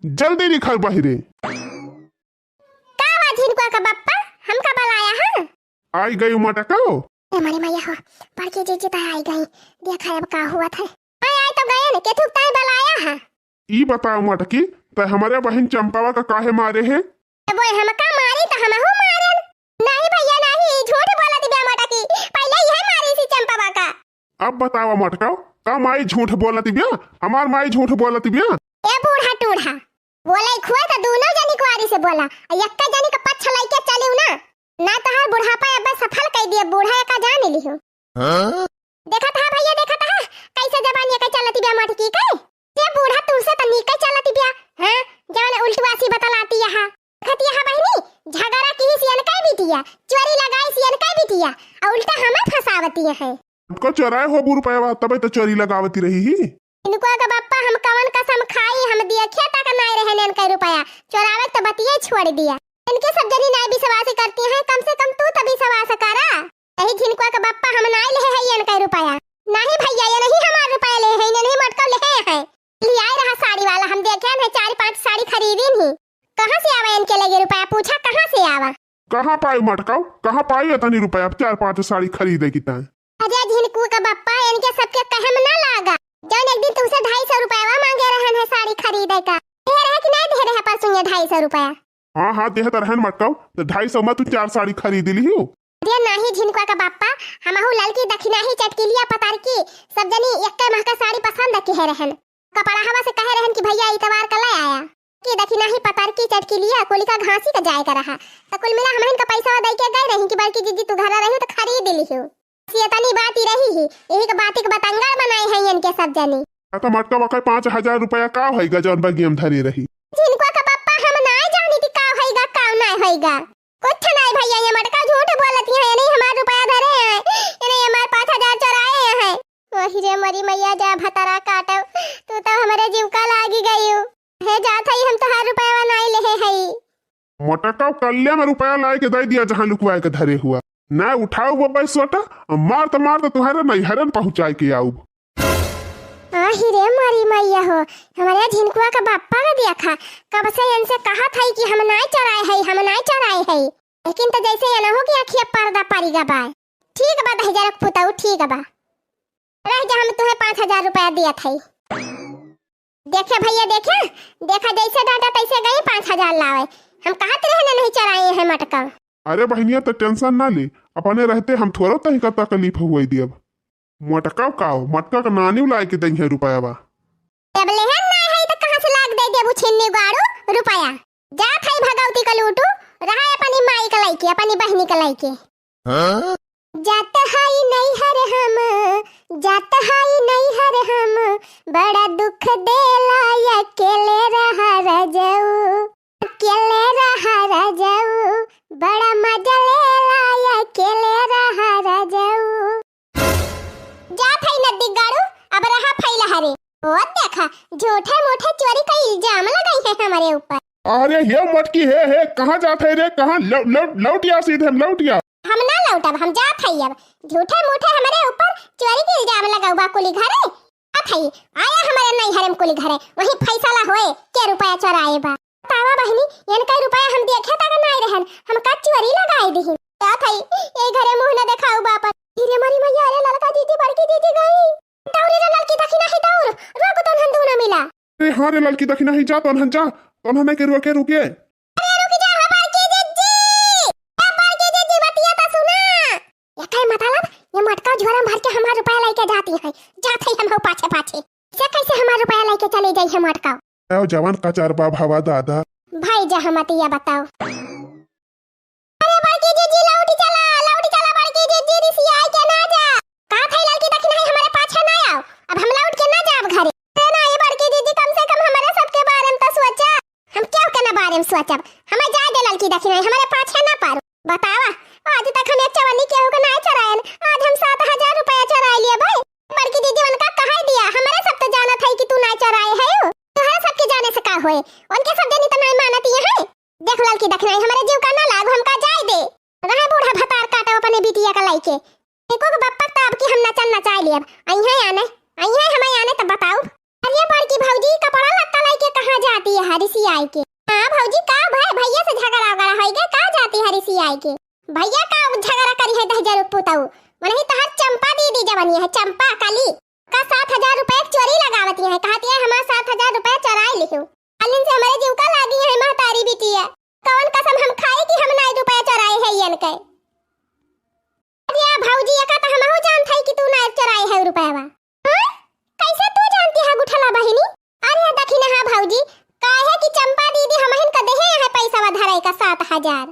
जल्दी निकल बहिरे। का बा झिनकुआ का बप्पा, हमका बलाया है? आई गई मटकाओ। ए मरी मैया हो, बड़की जीजी त आई गई, देखा अब का हुआ था। मैं आई तो गए न, केथुक ताई बलाया है। ई बताओ मटकी, तै हमरे बहिन चंपावा का काहे मारे है? ए बोए, हमका मारी त हमहू मारन। नहीं भइया नहीं, ई झूठ बोलत बिया मटकी, पहिले इहे मारी सी चंपावा का। अब बतावा मटकाओ, का माई झूठ बोलत बिया? हमार माई झूठ बोलत बिया? ए बूढ़ा टूढ़ा, बोले खुए त दोनों जनी कुआरी से बोला, आ यक्का जनी का पक्ष लइके चलिउ ना, ना तोहार बुढ़ापा अब्बे सफल कई दिए, बूढ़ा एका जान लिहु। हाँ? देखत हा भइया, देखत हा, कैसे जबान ये के चलत बिया मटकी के? ये बूढ़ा तुमसे त नीके चलत बिया, हाँ? जवन उल्टवासी बतलाती यहाँ। देखत यहाँ बहिनी, झगड़ा किहिस इनके बिटिया, चोरी लगाइस इनके बिटिया, आ उल्टा हमें फंसावती है। हमको चोराए हो बू रुपया, तबे तो चोरी लगावती रही ही। इनको का बप्पा हम कवन कसम खाई, हम दिया खेता का नाय रहे नेन का रुपया, चोरावे तो बतिये छोड़ दिया। इनके सब जनी नाहीं विश्वास करती हैं, कम से कम तू तो विश्वास करा। यही झिनकुआ के बप्पा हम नाहीं लेहे हैं इनके रुपया। नाहीं भइया, ये नहीं हमार रुपया लेहे हैं, ये नहीं मटका लेहे हैं। लियाए रहा साड़ी वाला, हम देखे हैं चार पांच साड़ी खरीदी नहीं। कहाँ से आवा इनके लगे रुपया, पूछा कहाँ से आवा? कहाँ पाई मटकाऊ, कहाँ पाई इतनी रुपया चार पांच साड़ी खरीदे की ताई? अरे झिनकू का बप्पा, इनके सबके कहम ना लागा। जौन एक दिन तुमसे ढाई सौ रुपया मांगे रहन है साड़ी खरीदे का, दे रहे कि नहीं दे रहे परसों ये ढाई सौ रुपया? हाँ, हाँ, देह त रहन मटकाऊ, तो ढाई सौ में तू चार साड़ी खरीद लिहू। अरे नाही झिनकुआ का बप्पा, हमहू ललकी दखिनाही चटकिलिया पतरकी, सब जनी एक्के महका साड़ी पसंद किहे रहन। कपड़ा हवा से कहे रहन कि भइया इतवार का ले आया। कि दखिनाही पतरकी चटकिलिया कुलिका घासी का जाए का रहा। तो कुल मिला हमहन का पैसा दे के गए रही कि बड़की जीजी तू घर रही तो खरीद लिहू। बस ये तनी बात ही रही ही, यही के बात के बतंगड़ बनाए हैं इनके सब जनी। आ तो मटका बकाई पाँच हजार रुपया का होइगा जौन बगियम धरी रही? झिनकुआ का बप्पा हम नाय जानी थी का होइगा का नाय होइगा। कुछ नाय भइया, ये मटका झूठ बोलत है, ये नहीं हमार रुपया धरे हैं, ये नहीं हमार पाँच हजार चुराए हैं। वही रे मरी मैया जा भतरा काटो, तू तो हमरे जीव का लागी गई। हे जात हई हम तोहार रुपया नाय लेहे हई। मटका कल्ले में रुपया लाए के दे दिया जहाँ लुकवाए के धरे हुआ। ना उठाओ वो पैसोटा, मार तो मार तो तुम्हारे नैहरन पहुँचाए के आऊब। आही रे मारी मैया हो, हमारे झिनकुआ का बापा का देखा, कब से इनसे कहा था कि हम नाय चुराए है, हम नाय चुराए है, लेकिन तो जैसे ये ना हो कि आँखिया पर्दा पड़ी गा बाय। ठीक बा दहिजरक पुताऊ, ठीक बा, रह जा, हम तुम्हें पाँच हजार रुपया दिया था। देखे भइया, देखे, देखा जैसे डांटा तैसे गई पाँच हजार लावे। हम कहत रहे ना नहीं चुराए हैं मटका। अरे बहनिया, तो tension ना ली, अपने रहते हम थोड़ो तनिका तकलीफ हुए दियब। मटका का, मटका का नानी लाए के दई है रुपया बा। जब लेहन ना है तो कहाँ से लाग दे देबू छिन्नी गाड़ू रुपया? जात है भगवती का लूटू, रहा अपनी माई का लइके, अपनी बहनी का लइके। हाँ? जात हाई नैहर हम, जात हाई नैहर हम, बड़ा दुख देला अकेले रहा रजऊ, अकेले रहा रजऊ, बड़ा मजा लेला अकेले रहा रजऊ। जात है नदी गाड़ू, अब रहा फैला हरे। ओ देखा, झूठे मूठे चोरी का इल्जाम लगाई है हमारे ऊपर। अरे हे मटकी, हे, हे, कहाँ जात है रे, कहाँ? लौ-, लौ-, लौटिया सीधे, लौटिया। हम ना लौटब, हम जात हई अब। झूठे मूठे हमरे ऊपर चोरी के इल्जाम लगाऊ बा कुली घरे। जात हई, आया हमरे नैहर में कुली घरे, वहीं फैसला होए के रुपया चोराए बा। बतावा बहिनी, इनका रुपया हम देखे तक नाय रहन, हम का चोरी लगाए दिहिन। जात हई, ए घरे मुँह न देखाऊ बा अपन। धीरे मरी मैया, अरे ललका जीजी, बड़की जीजी गई। दौड़ी रे ललकी दखिनाही दौड़, रोक तोन्हन दूना मिला। अरे हाँ रे ललकी दखिनाही, जा तोन्हन जा, तोन्हन के रुके रुके। अरे रुक जा हो बड़की जीजी, ए बड़की जीजी बतिया तो सुना। ये कहे मतलब ये मटका झोरा में भर के हमार रुपया लेके जाती है, जात है हम हो पाछे पाछे। से कैसे हमार रुपया लेके चले जाई है मटका? आओ जवान कचार बा भावा दादा। भाई जा हम मतिया बताओ। अरे बड़की जीजी, लौट चला, लौट चला बड़की जीजी, रिसियाई के ना जा। का भई ललकी दखिनाही, हमरे पाछे ना आओ, अब हम लौट के ना जाब घरे। अरे ना, ये बड़की जीजी, कम से कम हमरे सबके बारे में तो सोचा। हम केहू के ना बारे में सोचब, हमें जाए दे ललकी दखिनाही, हमरे पाछे ना पड़ो। बतावा, आज तक हम एक चवन्नी केहू के ना चुराएन, आज हम सात हजार रुपया चुराए लिए भाई। बड़की जीजी उनका कहाई दिया, हमरे सब तो जानत है कि तू ना चुराए है, तोहरे सबके जाने से का होए, उनके सब जनी तो नहीं मानत ये है। देख ललकी दखिनाही, हमरे जीव का ना लाग, हमका जाए दे। रहे बूढ़ा भतार काटो अपने बिटिया का लइके। एको के बप्पा त अब की हम नचन नचाए लेब। अइहे आने, अइहे हमें आने त बताओ। अरे बड़की भौजी, कपड़ा लत्ता लइके कहाँ जाती है रिसियाई के? हाँ भौजी, का भय, भैया से झगड़ा वगड़ा होई गए, का जाती है रिसियाई के? भैया का झगड़ा करी है दहिजर पुताऊ, वही तहर चंपा दीदी जवनिया है, चंपा कली। का सात हजार रुपया के चोरी लगावती है, कहती है हमार सात हजार रुपया चुराए लिहू। कालिन से हमारे जीव का लागी है महतारी बिटिया। कौन कसम हम खाए कि हम नाई रुपया चुराए है यन के। अरे भौजी, एका तो हमहू जानत है कि तू नाई चुराए है रुपया। हाँ? कैसे तू जानती है गुठला बहिनी? अरे दखिना हाँ भौजी, काहे कि चंपा दीदी हमहिन का देहे है पैसा धरे का सात हजार।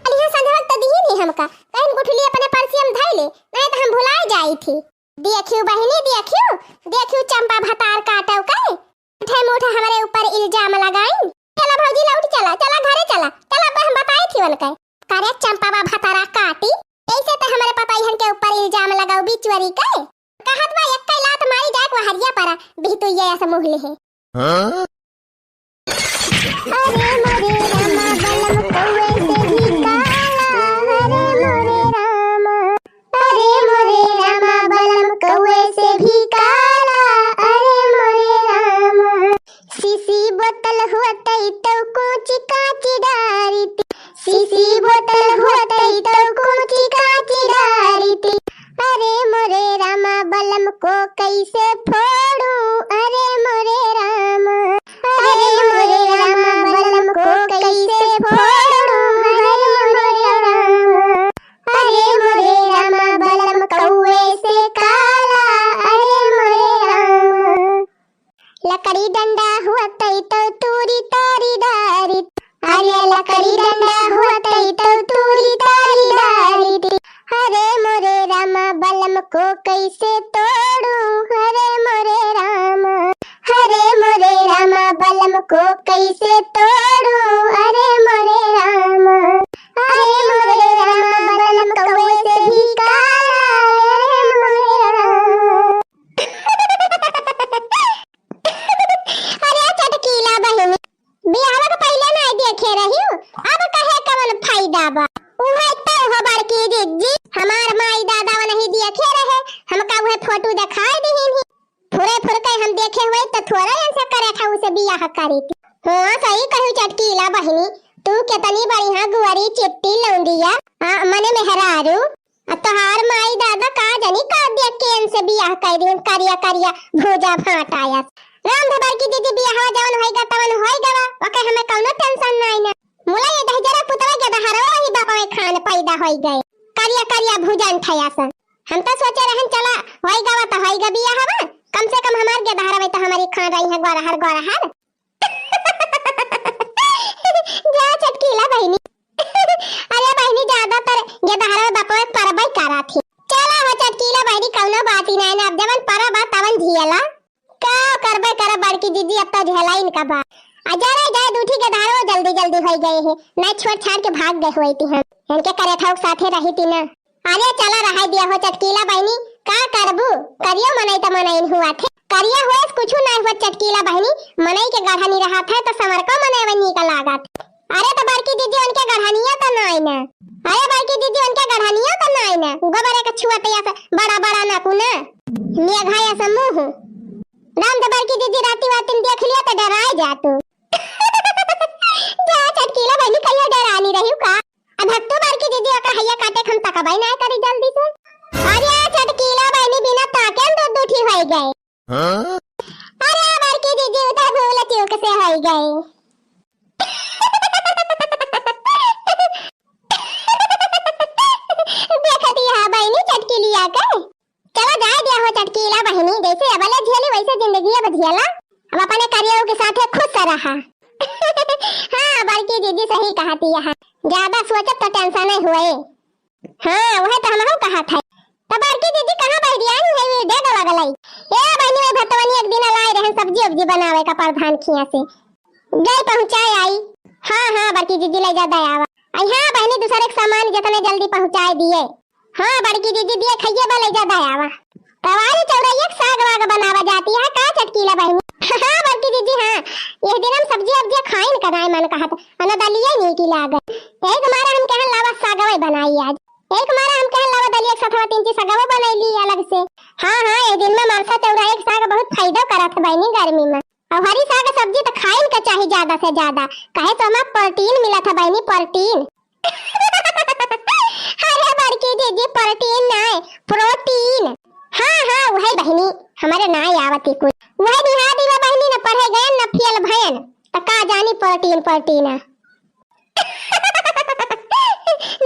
अलिहा संझवक त दिही नहीं हमका, कहिन गुठली अपने पर्सिया में धइ ले, नहीं त हम भुलाए जाई थी। देखियो बहिनी, देखियो, देखियो चंपा भतार काटव के, झूठे मूठे हमरे ऊपर इल्जाम लगाइन। चला भौजी लौट चला, चला घरे चला, चला अब हम बताई थी उनके। करे चंपा बा भतारा काटी, ऐसे त हमरे पतोहियन के ऊपर इल्जाम लगाऊ बिचुअरी के। कहत बा एक्के लात मारी जाए वहरिया परा, बिहतुइया ऐसे मुँह लेहे। हाँ? अरे मोरे रामा बलम कौवे से भी काला, अरे मोरे रामा। अरे मोरे रामा बलम कौवे से भी काला, अरे मोरे रामा। शीशी बोतल होतै तौ कोची काची डारित, शीशी बोतल होतै तौ कोची काची डारित। अरे मोरे रामा बलम को कैसे फोड़ूं, अरे मोरे रामा। अरे मोरे रामा बलम को कैसे फोड़ूं, अरे मोरे रामा। अरे मोरे रामा बलम कौवे से काला, अरे मोरे रामा। लकड़ी डंडा होतै तौ तूरी तारी डारित, अरे लकड़ी डंडा होतै तौ तूरी तारी डारित। अरे मोरे रामा बलम को कैसे तोड़ूं, अरे मोरे रामा। अरे मोरे रामा बलम को कैसे तोड़ूं, अरे मोरे रामा। अरे मोरे रामा बलम कौवे से भी काला, अरे मोरे रामा। अरे चटकीला बहिनी, बियाहवा के पहिले नाहीं देखे रहिउ, अब कहे कवन फायदा बा? उहे तो हो बड़की जिज्जी, हमार माई दादा वनही देखे रहे, हमका उहे फोटो देखाइ दिहिन ही। फुरे फुरके हम देखे हुए तो थोड़ा इनसे करे था उसे बियाह करी थी। हाँ, सही कहू चटकीला बहिनी, तू केतनी बढ़िया गुअरी चिट्टी लौंडिया, आ, मने मेहरारू। आ तोहार माई दादा का जानी का देख के इनसे बियाह कर दिहन, करिया करिया भूजा भांट आयस। राम धबर की दीदी बियाहवा जवन होइगा तवन होइगा, ओके हमें कौनो tension नाई ना। मुला ये दहिजरा पुतवा के दहरवा ही बापा में खान पैदा होई गए, करिया करिया भूजा अंठायासन। हम तो सोचे रहन चला होइगा वा तो होइगा बियाहवा, कम से कम हमार के दहरवा तो हमारी खान रही है गोरहर गोरहर। जा चटकीला बहिनी। अरे बहिनी, ज्यादातर गेदहरवा बपवे परबई करा थी। चला हो चटकीला बहिनी, कौनो बात ही नाई ना, अब जवन परब बा तवन झियला। का करबे करब बड़की जिज्जी, अब तो झेला इनका बा। आ जा रे जा, दूठी गेदहरवा जल्दी जल्दी होई गए है, नाई छोड़ छाड़ के भाग गए होई थी हम। इनके करे ठाउक साथे रही थी ना। अरे चला रहाई दिया हो चटकीला बहिनी, का करबू? करियो मनई त मनई हुआ थे। करिया होए से कुछु नाई हुआ चटकीला बहिनी, मनई के गढ़ा नहीं रहा थे तो समर को मनई वही नीक लागत। अरे तो बड़की दीदी उनके गढ़निया तो नाई ना। अरे बड़की दीदी उनके गढ़निया तो नाई ना। गोबर एक छुआ ते ऐसे बड़ा बड़ा ना कुना। मेघा ऐसे मुंह। राम तो बड़की दीदी राती वातिन देख लिया तो डराए जा तू। जा चटकीला बहिनी कहियो डरानी रही का? अब हत्तू बड़की दीदी ओकर हैया काटे हम तकबै ना करी जल्दी से। अरे चटकीला बहिनी बिना ताके हम दो दूठी होई गए। हाँ? अरे बड़की दीदी उ तो भूल चूक से होई गए। देखती है बहिनी चटकीलिया के। चला जाए दिया हो चटकीला बहिनी, जैसे अबले झेली वैसे जिंदगी अब झेला, अब अपने करियो के साथे खुश रहा। हाँ, बड़की दीदी सही कहती है, ज्यादा सोचब तो tension नहीं हुए। हाँ, वह तो हमहू कहत है। तो बड़की दीदी कहाँ बहरी आई है, ये date लगल है। ए बहिनी, वही भतवनी एक दिन लाए रहन सब्जी उब्जी बनावे का प्रधान खिया से। गई पहुँचाए आई। हाँ, हाँ, बड़की दीदी ले जा दयावा। आई हाँ बहिनी, दूसरे के सामान जितने जल्दी पहुँचाए दिए। हाँ, बड़की दीदी दिए खइये बा, ले जा दयावा। तवारी चौरैया के साग वाग बनावा जाती है का चटकीला बहिनी? हाँ, बड़की दीदी, हाँ। यह दिन हम सब्जी उब्जी खाइन का नाई मन कहत, अना दलिया नहीं की लागत। यही तुम्हारा हम कहन लावा सागवे बनाई आज। यही तुम्हारा हम कहन लावा दलिया के साथ तीन चीज सगवो बनाई ली अलग से। हाँ, हाँ, ये दिन में मरसा चौराहे के साग बहुत फायदा करत है बहिनी गर्मी में। और हरी साग सब्जी तो खाइन के चाही ज्यादा से ज्यादा, काहे तो हमें protein मिलत है बहिनी, protein। अरे बड़की दीदी, protein ना है, protein। हाँ, हाँ, वही बहिनी, हमारे ना आवत ही कुछ। वही निहा दीवा बहिनी, न पढ़े गए, न फेल भयन, तो का जानी protein, protein है।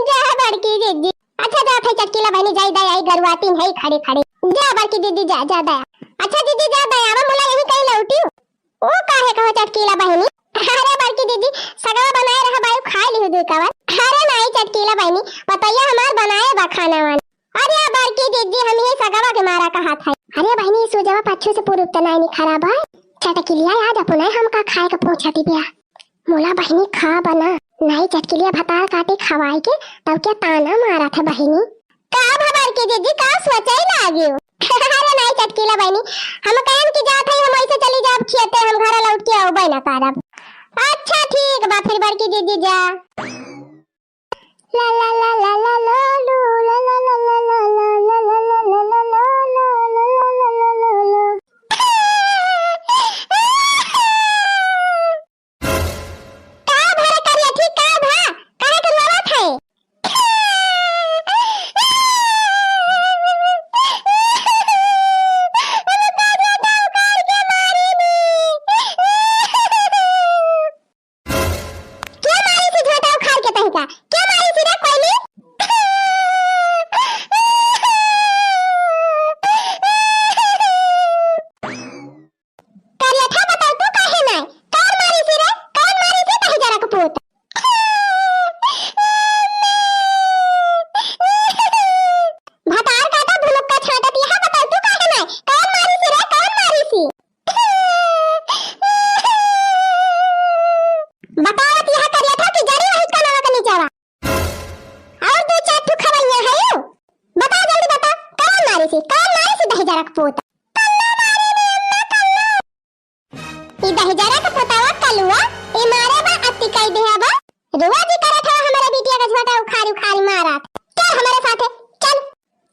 जा बड़की दीदी। अच्छा, जा थे चटकीला बहिनी, जाई दया आई गरुआती है खड़े खड़े। जा बड़की दीदी, जा, जा दया। अच्छा दीदी, जा दया, अब मुला यही कहीं लौटी। ओ काहे कहो चटकीला बहिनी? अरे बड़की दीदी, सगवा बनाए रहा बायू, खाए लिहू दुई कवर। अरे नाई चटकीला बहिनी, पतैया हमार बनाए बा खाना वाना। अरे बड़की दीदी, हम ही सगवा के मारा कहत है। अरे बहिनी, सूजवा पच्छू से पूर्व त नाई निखरा बा। चटकिलिया आज अपने हमका खाए के पूछती बिया। मोला बहिनी खा बना, नाई चटकिलिया भतार काटे खवाए के, तब क्या ताना मारत है बहिनी। का भा बड़की दीदी, का सोचे लागियो? अरे नाई चटकीला बहिनी, हम कहन कि जात है, हम ऐसे चली जाब खेते, हम घर लौट के अउबे न करब। अच्छा ठीक बा, फिर बड़की दीदी जा। ला ला ला ला ला लो लो, ला ला ला ला ला लो लो, ला ला ला ला लो लो, ला ला ला ला लो लो। का भा रे करिया, ठीक का भा? काहे के रोवत है? के मारी थी झोंटा उखाड़ के तहिका? के मारी थी रे कोइली? करिया था बताओ तू काहे नाय? कौन मारी थी रे? कौन मारी थी दहिजरा के पूत? भतार काटा भुलुक्का छाटत यहाँ बताओ तू काहे नाय? कौन मारी थी रे? कौन मारी थी? बतावत यहाँ करिया था कि जरी वही कनवा के नीचेवा। और दो चार ठो खवैया है यू। बता जल्दी बता, कौन मारी थी? कौन मारी थी दहिजरा के पूत? ई दहिजरा के पुतवा कलुआ, ई मारे बा अति कई देहा बा। रोज ई करत हवा हमरे बिटिया के झोंटा उखाड़ी उखाड़ी मारत। चल हमरे साथे, चल,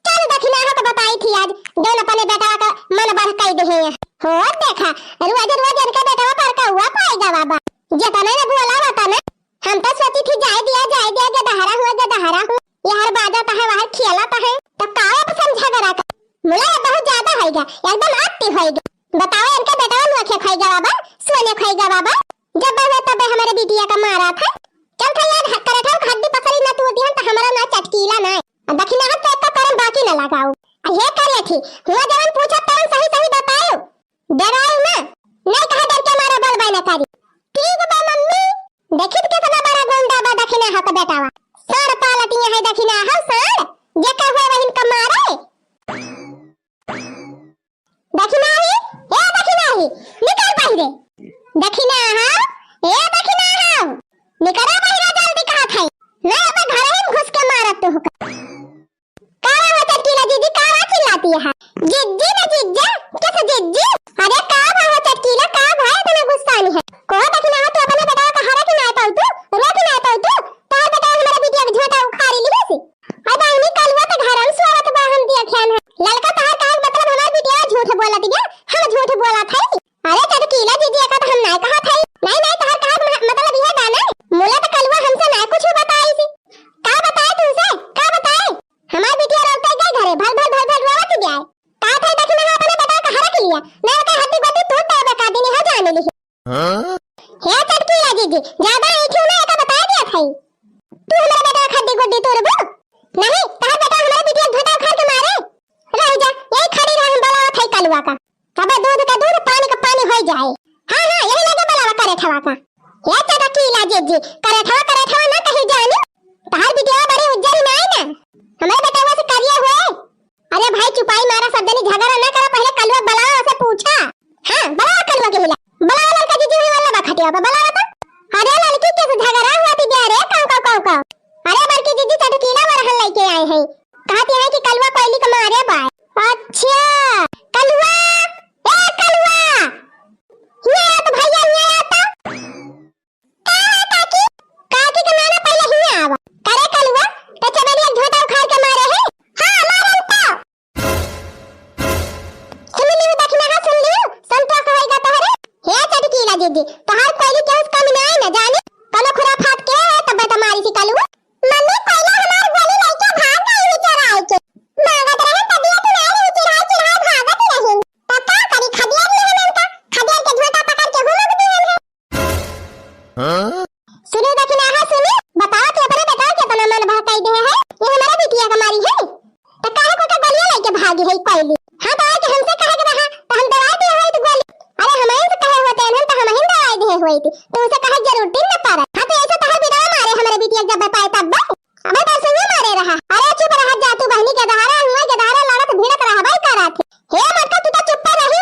चल दखिनाहा के बताई थी आज, जौन अपने बेटवा का मन बढ़ कई देहे हैं। हो देखा, रोज रोज इनके बेटवा पर कौआ पाई गवा बा। जेतने न बोला वतने, हम तो सोची थी जाए दिया, जाए दिया, गदहरा हुआ, गदहरा हुआ। यार बाजत है, वहर खेलत है, तो का अब समझा करा कर? मुला ये बहुत ज्यादा है गा, एकदम अति होई गा। बताओ, इनके बेटवा नोखे खाई गवा बा, सोने खाई गवा बा। जब बा हुआ तब हमरे बिटिया का मारा था। चल था यार, ह-, करठा के हड्डी पसरी ना तू दिहन तो हमरा ना चटकीला ना। अब दखिनाहा तो एक करम बाकी ना लगाओ। आ ये करे थी, हुआ जवन पूछत तवन सही सही बताओ। डराई ना, नहीं कहा डर के मारा बोल बाय ना करी। ठीक बा मम्मी, देखित कितना बड़ा गुंडा बा दखिनाहा का बेटावा। सार पालतिया है दखिनाहा सार, जे का हुआ वहिन का मारे। दखिनाही, ए दखिनाही, निकल बाहिरे। दखिनाहा, ए दखिनाहा, निकला बाहिरे जल्दी कहत है। नहीं अब घर ही में घुस के मारत तू का। का बा हो चटकीला दीदी, का बा चिल्लाती है? जिज्जी ना जिज्जा, किस जिज्जी? अरे का बा हो चटकीला, का भाई इतना गुस्सा नहीं है? को दखिनाहा तू अपने बेटा का हरा के ना पाऊ तू, रो के ना पाऊ तू, तोहर बेटा हमारे बिटिया के झोंटा उखाड़ी ली सी। अरे बहिनी, कलुआ तो घर में सोवत बा, हम दिया ख्यान है। ललका तोहर कहे के मतलब हमार बिटिया झूठ बोलत बिया, हम झूठ बोलत है। अरे चटकीला दीदी, एका तो हम नाय कहत है। नहीं, नहीं, तोहर कहे के म-, मतलब ये बा ना, मुला तो कलुआ हमसे नाय कुछ बताई सी। का बताए तुमसे, का बताए? हमार बिटिया रोते गए घरे, भल, भल, भल, भल रोवत बिया। का थे दखिनाहा अपने बेटा का हरा के लिया, ना ओकर हड्डी गोटी तोड़ देबे का दिन है जाने ली। हाँ? हे चटकीला जीजी, ज्यादा ऐठियो ना, एका बताए दिया था। तू हमारे बेटा का हड्डी गुड्डी तोड़बू? नहीं, तोहर बेटा हमारे बिटिया के झोंटा उखाड़ के मारे। रह जा, यही खड़ी रह, हम बोलावत है कलुआ का। तब दूध का दूध, पानी का पानी हो जाए। हाँ, हाँ, यही लगे बोलावा करे ठवा का। हे चटकीला जीजी, करे ठवा, करे ठवा ना कही जानी। तोहर बिटिया बड़ी उज्जर ही ना है ना, हमारे बेटवा से करिया हुए। अरे भाई चुपाई मारा, सब जनी झगड़ा ना करा, पहले कलुआ बलावा से पूछा। हाँ, बलावा कलुआ के हिला। बलावा ललका जीजी हुई वाला बा खटिया पे, बलावा तो। अरे ललकी के से झगड़ा हुआ थी बे, अरे काऊ, काऊ, काऊ, काऊ। अरे बड़की जीजी चटकीला वरहन लेके आए हैं। कहती हैं कि कलुआ कोयली के मारे बा। अच्छा, कलुआ, ए कलुआ। हिया आ तो भैया, हिया आ तो। का है काकी? काकी के नाना पहले हिया आवा। करे कलुआ, तो चमेलिया के झोंटा उखाड़ के मारे है? हाँ, मारन तो। सुन लियो दखिनाहा, सुन लियो, संतोष होइगा तोहरे। हे चटकीला दीदी, तोहार कोयली केहू से कम ना है ना जानी। कलो खुराफात के है, तब तो मारी सी कलुआ। मम्मी, कोयला हमार गोली लेके भाग गई है चुराई के। मांगत रहे तबियत ना रही, चिढ़ाई चिढ़ाई भागत रही। तो का करी, खदिया भी है हमका, खदिया के झोंटा पकड़ के हुलक दी हम है। हाँ? सुनी दखिनाहा, सुनी, बताओ कि अपने बेटा के अपना मन बहकाई दे है, ये हमारा बिटिया का मारी है। तो काहे को के गोलियां लेके भागी है कोयली? हाँ, तो आके हमसे कहे के रहा, तो हम दवाई दिए होई तो गोली। अरे, हम इनसे कहे होते हैं, हम तो हम ही दवाई दिए होई थी। तो उसे कहे जरूरत ही न पड़े। हाँ, तो ऐसे तो हर बिटिया मारे हमारे बिटिया जब पाए तब बे। अबे तो सुनिए मारे रहा। अरे, चुप रहा जा तू, बहनी के दहाड़ा, हुआ के दहाड़ा लड़त भिड़त रहा भाई करा थे। हे मटका, तू तो चुप्पे रही।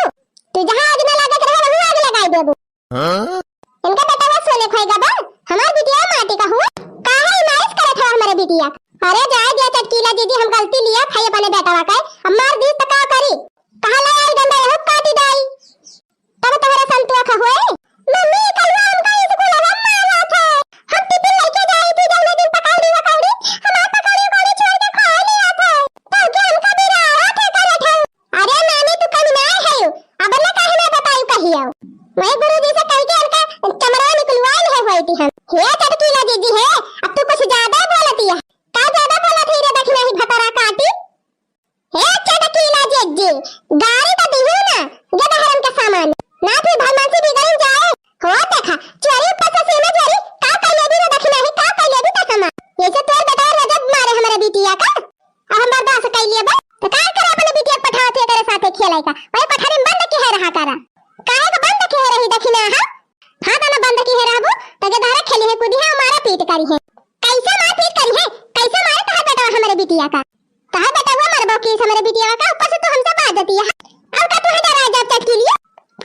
तू जहाँ आग न लगे के रहे, वहीं आग लगाई देबू। हाँ? इनका बेटवा सोने खोएगा बा, हमार बिटिया माटी का हुआ, काहे इमाइश करत हो हमारे बिटिया? अरे जाए दिया चटकीला जीजी, हम गलती लिया था अपने बेटवा का, अब मार दी तो का करी? कहा ला आई डंडा यहू काटी दाई, तब तोहरा संतोष हुए। मम्मी, कलुआ हमका स्कूल गारी तो दिहू ना, गदहरन के सामान। ना फिर भलमानसी बिगड़न जाए। हो देखा, चोरी ऊपर से सीमा चोरी, का कइले भी ना दखिना ही, का कइले भी तसमा। यइसे तोर बेटा रजब मारे हमरे बिटिया का। अब हम बर्दाश्त कइ लिए बे। तो का करे अपने बिटिया के पठावत है तेरे साथे खेले का? भाई पठारी बंद के है रहा करा। काहे का बंद के है रही दखिना हा? हाँ, तो ना बंद के है रहबो, तो गदहरा खेली है, कूदी है, मारा पीट करी है। कैसे मार पीट करी है? कैसे मारे तोहर बेटवा हमरे बिटिया का? तोहर बेटवा मरबो की हमरे बिटिया का? ऊपर से तू हमसे बात देती है। अब का तू है डरा जाब चटकीलिया?